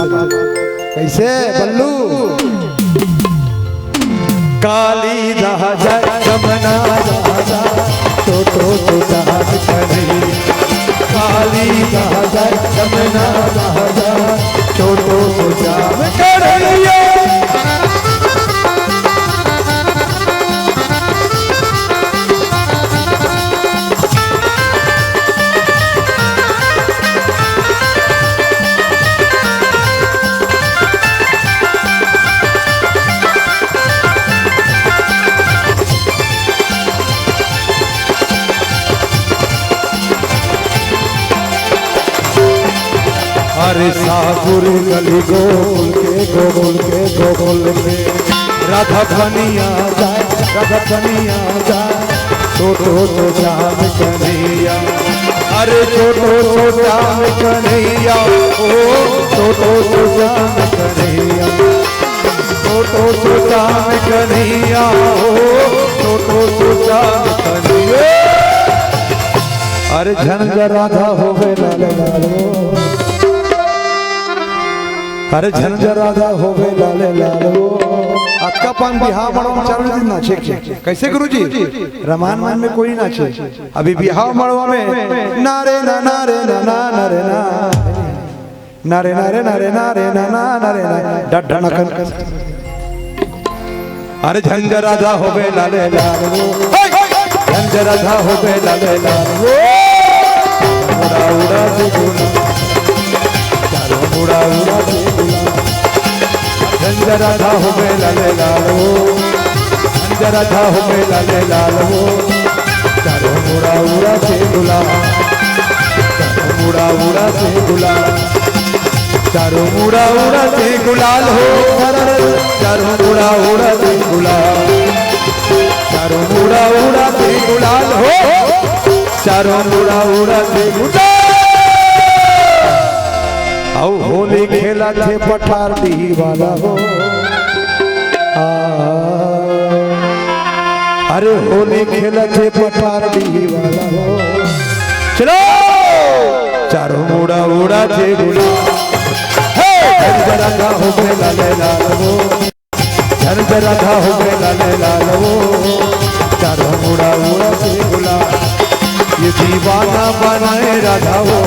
कैसे बल्लू? काली राजा जमुना राजा, छोटो सो श्याम कन्हैया। काली राजा जमुना राजा, छोटो सो श्याम कन्हैया। अरे सासुर गली गोकुल के, गोकुल के, गोकुल के। राधा बनिया जाए, राधा बनिया जाए, छोटो सो श्याम कन्हैया। अरे छोटो सो श्याम कन्हैया, ओ छोटो सो श्याम कन्हैया। छोटो सो श्याम कन्हैया हो, छोटो सो श्याम कन्हैया। अरे झन जरा राधा होवे लाले लालो। अरे झन जरा राधा होवे लाले लालो। अतका पान बिहाव मड़वा में चारों दिन नाचे के। कैसे गुरुजी? रामायण मन में कोई नाचे। अभी बिहाव मड़वा में नारे ना, नारे ना, ना, नारे ना। नारे, नारे, नारे, नारे, ना, ना, नारे, ना, डड ढणकन। अरे झन जरा राधा होवे लाले लाल वो। झन जरा राधा होवे लाले लाल वो। उड़ा, उड़ा, चुगुला। चारों उड़ा, उड़ा, चुगुला। झन जरा राधा होवे लाले लाल वो। झन राजा हो गए लाले लाल हो, चारों मुड़ा उड़ा से गुलाल, चारों मुड़ा उड़ा से गुलाल, चारों मुड़ा उड़ा से गुलाल हो, चारों मुड़ा उड़ा से गुलाल, चारों मुड़ा उड़ा से गुलाल हो, चारों मुड़ा उड़ा से गुलाल। आओ होली खेला थे पठार डी वाला हो। आ, अरे होली खेला थे पठार डी वाला हो। चलो, चारों मुड़ा उड़ा थे गुलाल। हे, जरा का हो गए लाले लाल हो, जरा जरा का हो गए लाले लाल हो, चारों मुड़ा उड़ा थे गुलाल। ये दीवाना बनाए राधा हो,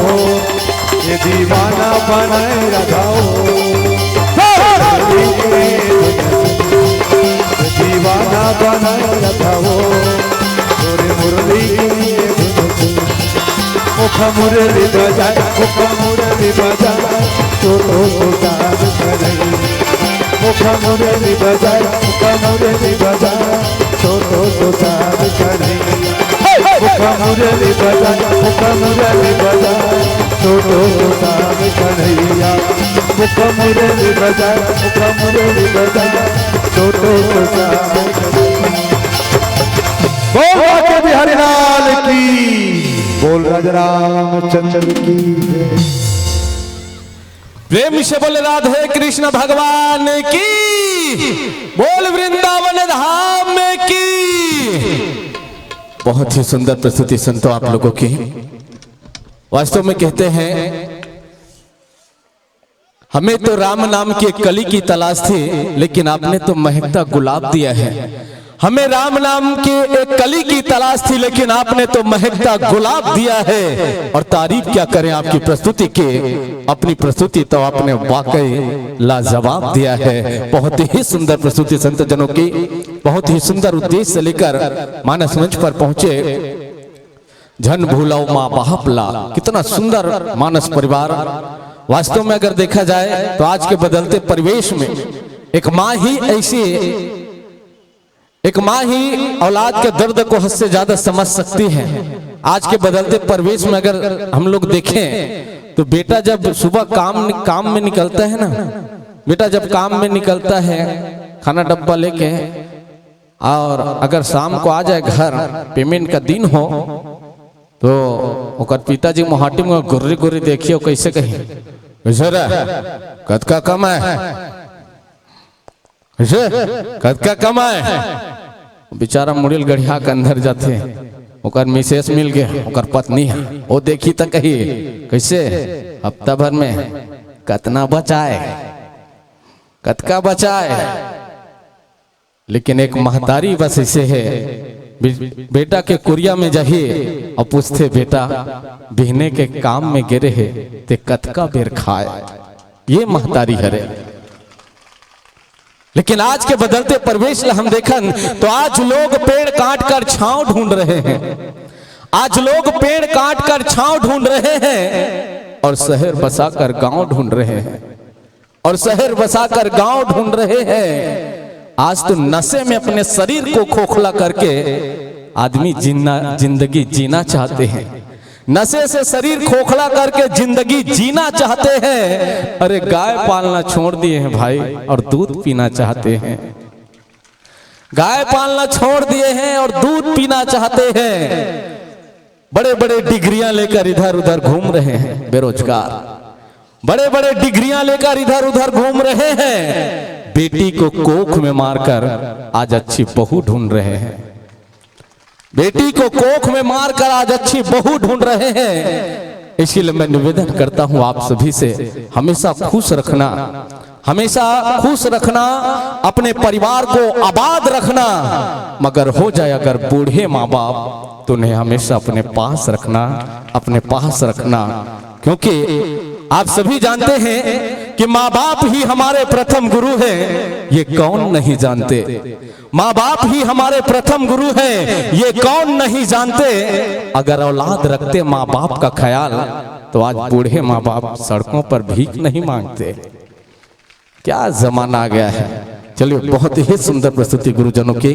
ये दीवाना बनाए राधा हो। दीवाना बनाए राधा हो, तोरे मुरली के धुन से। मुख मुरली बजाए, मुख मुरली बजाए, छोटो सो साज कन्हैया। मुख मुरली बजाए, मुख मुरली बजाए, छोटो सो साज कन्हैया। मुख मुरली बजाए, मुख मुरली बजाए, छोटो सो साज कन्हैया। मुख मुरली बजाए, मुख मुरली बजाए, छोटो सो साज कन्हैया। बोल बांके बिहारी लाल की, बोल राजा रामचंद्र की जय। प्रेम से बोले राधे कृष्ण भगवान की, बोल वृंदावन धाम की। बहुत ही सुंदर प्रस्तुति संतों आप लोगों की। वास्तव में कहते हैं, हमें तो राम नाम की एक कली की तलाश थी, लेकिन आपने तो महकता गुलाब दिया है। हमें राम नाम की एक कली की तलाश थी, लेकिन आपने तो महकता गुलाब दिया है। और तारीफ क्या करें आपकी प्रस्तुति की, अपनी प्रस्तुति तो आपने वाकई लाजवाब दिया है। बहुत ही सुंदर प्रस्तुति संत जनों की, बहुत ही सुंदर उद्देश्य से लेकर मानस मंच पर पहुंचे। झन भूलव माँ बाप ला, कितना सुंदर मानस परिवार। वास्तव में अगर देखा जाए तो आज के बदलते परिवेश में एक माँ ही ऐसी, एक माँ ही औलाद के दर्द को हद से ज्यादा समझ सकती है। आज के बदलते परिवेश में अगर हम लोग देखें तो बेटा जब सुबह काम, काम में निकलता है ना, बेटा जब काम में निकलता है खाना डब्बा लेके, और अगर शाम को आ जाए घर, पेमेंट का दिन हो, तो ओकर पिताजी मोहाटी में गुर्री गुर्री देखिए, कैसे कही, "कैसे रे, कतका कमाए? कैसे, कतका कमाए?" बेचारा मुड़िल गड़िया के अंदर जाते, ओकर मिसेस मिल गए, ओकर पत्नी है, वो देखी तो कही, "कैसे, हफ्ता भर में कतना बचाए, कतका बचाए?" लेकिन एक महतारी बस ऐसे है, बे-, बेटा के कुरिया में जाही और पूछथे, "बेटा, बिहने के काम में गे रहे, ते कतका बेर खाए?" ये महतारी हरे। लेकिन आज के बदलते परिवेश ला हम देखन तो आज लोग पेड़ काट कर छांव ढूंढ रहे हैं, आज लोग पेड़ काट कर छांव ढूंढ रहे हैं और शहर बसाकर गांव ढूंढ रहे हैं। और शहर बसाकर गांव ढूंढ रहे हैं। आज तो नशे में अपने शरीर को खोखला करके आदमी जीना, जिंदगी जीना चाहते हैं। नशे से शरीर खोखला करके जिंदगी जीना चाहते हैं। अरे, गाय पालना छोड़ दिए हैं भाई, और दूध पीना चाहते हैं। गाय पालना छोड़ दिए हैं और दूध पीना चाहते हैं। बड़े बड़े डिग्रियां लेकर इधर उधर घूम रहे हैं बेरोजगार, बड़े बड़े डिग्रियां लेकर इधर उधर घूम रहे हैं। बेटी को कोख में मारकर आज अच्छी बहू ढूंढ रहे हैं, बेटी को कोख में मारकर आज अच्छी बहू ढूंढ रहे हैं। इसीलिए मैं निवेदन करता हूं आप सभी से, हमेशा खुश रखना, हमेशा खुश रखना, अपने परिवार को आबाद रखना, मगर हो जाए अगर बूढ़े माँ बाप तो उन्हें हमेशा अपने पास रखना, अपने पास रखना, क्योंकि आप सभी जानते हैं कि माँ बाप ही हमारे प्रथम गुरु हैं, ये कौन नहीं जानते? माँ बाप ही हमारे प्रथम गुरु हैं, ये कौन नहीं जानते? अगर औलाद रखते माँ बाप का ख्याल तो आज बूढ़े माँ बाप सड़कों पर भीख नहीं मांगते। क्या जमाना आ गया है। चलिए, बहुत ही सुंदर प्रस्तुति गुरुजनों की।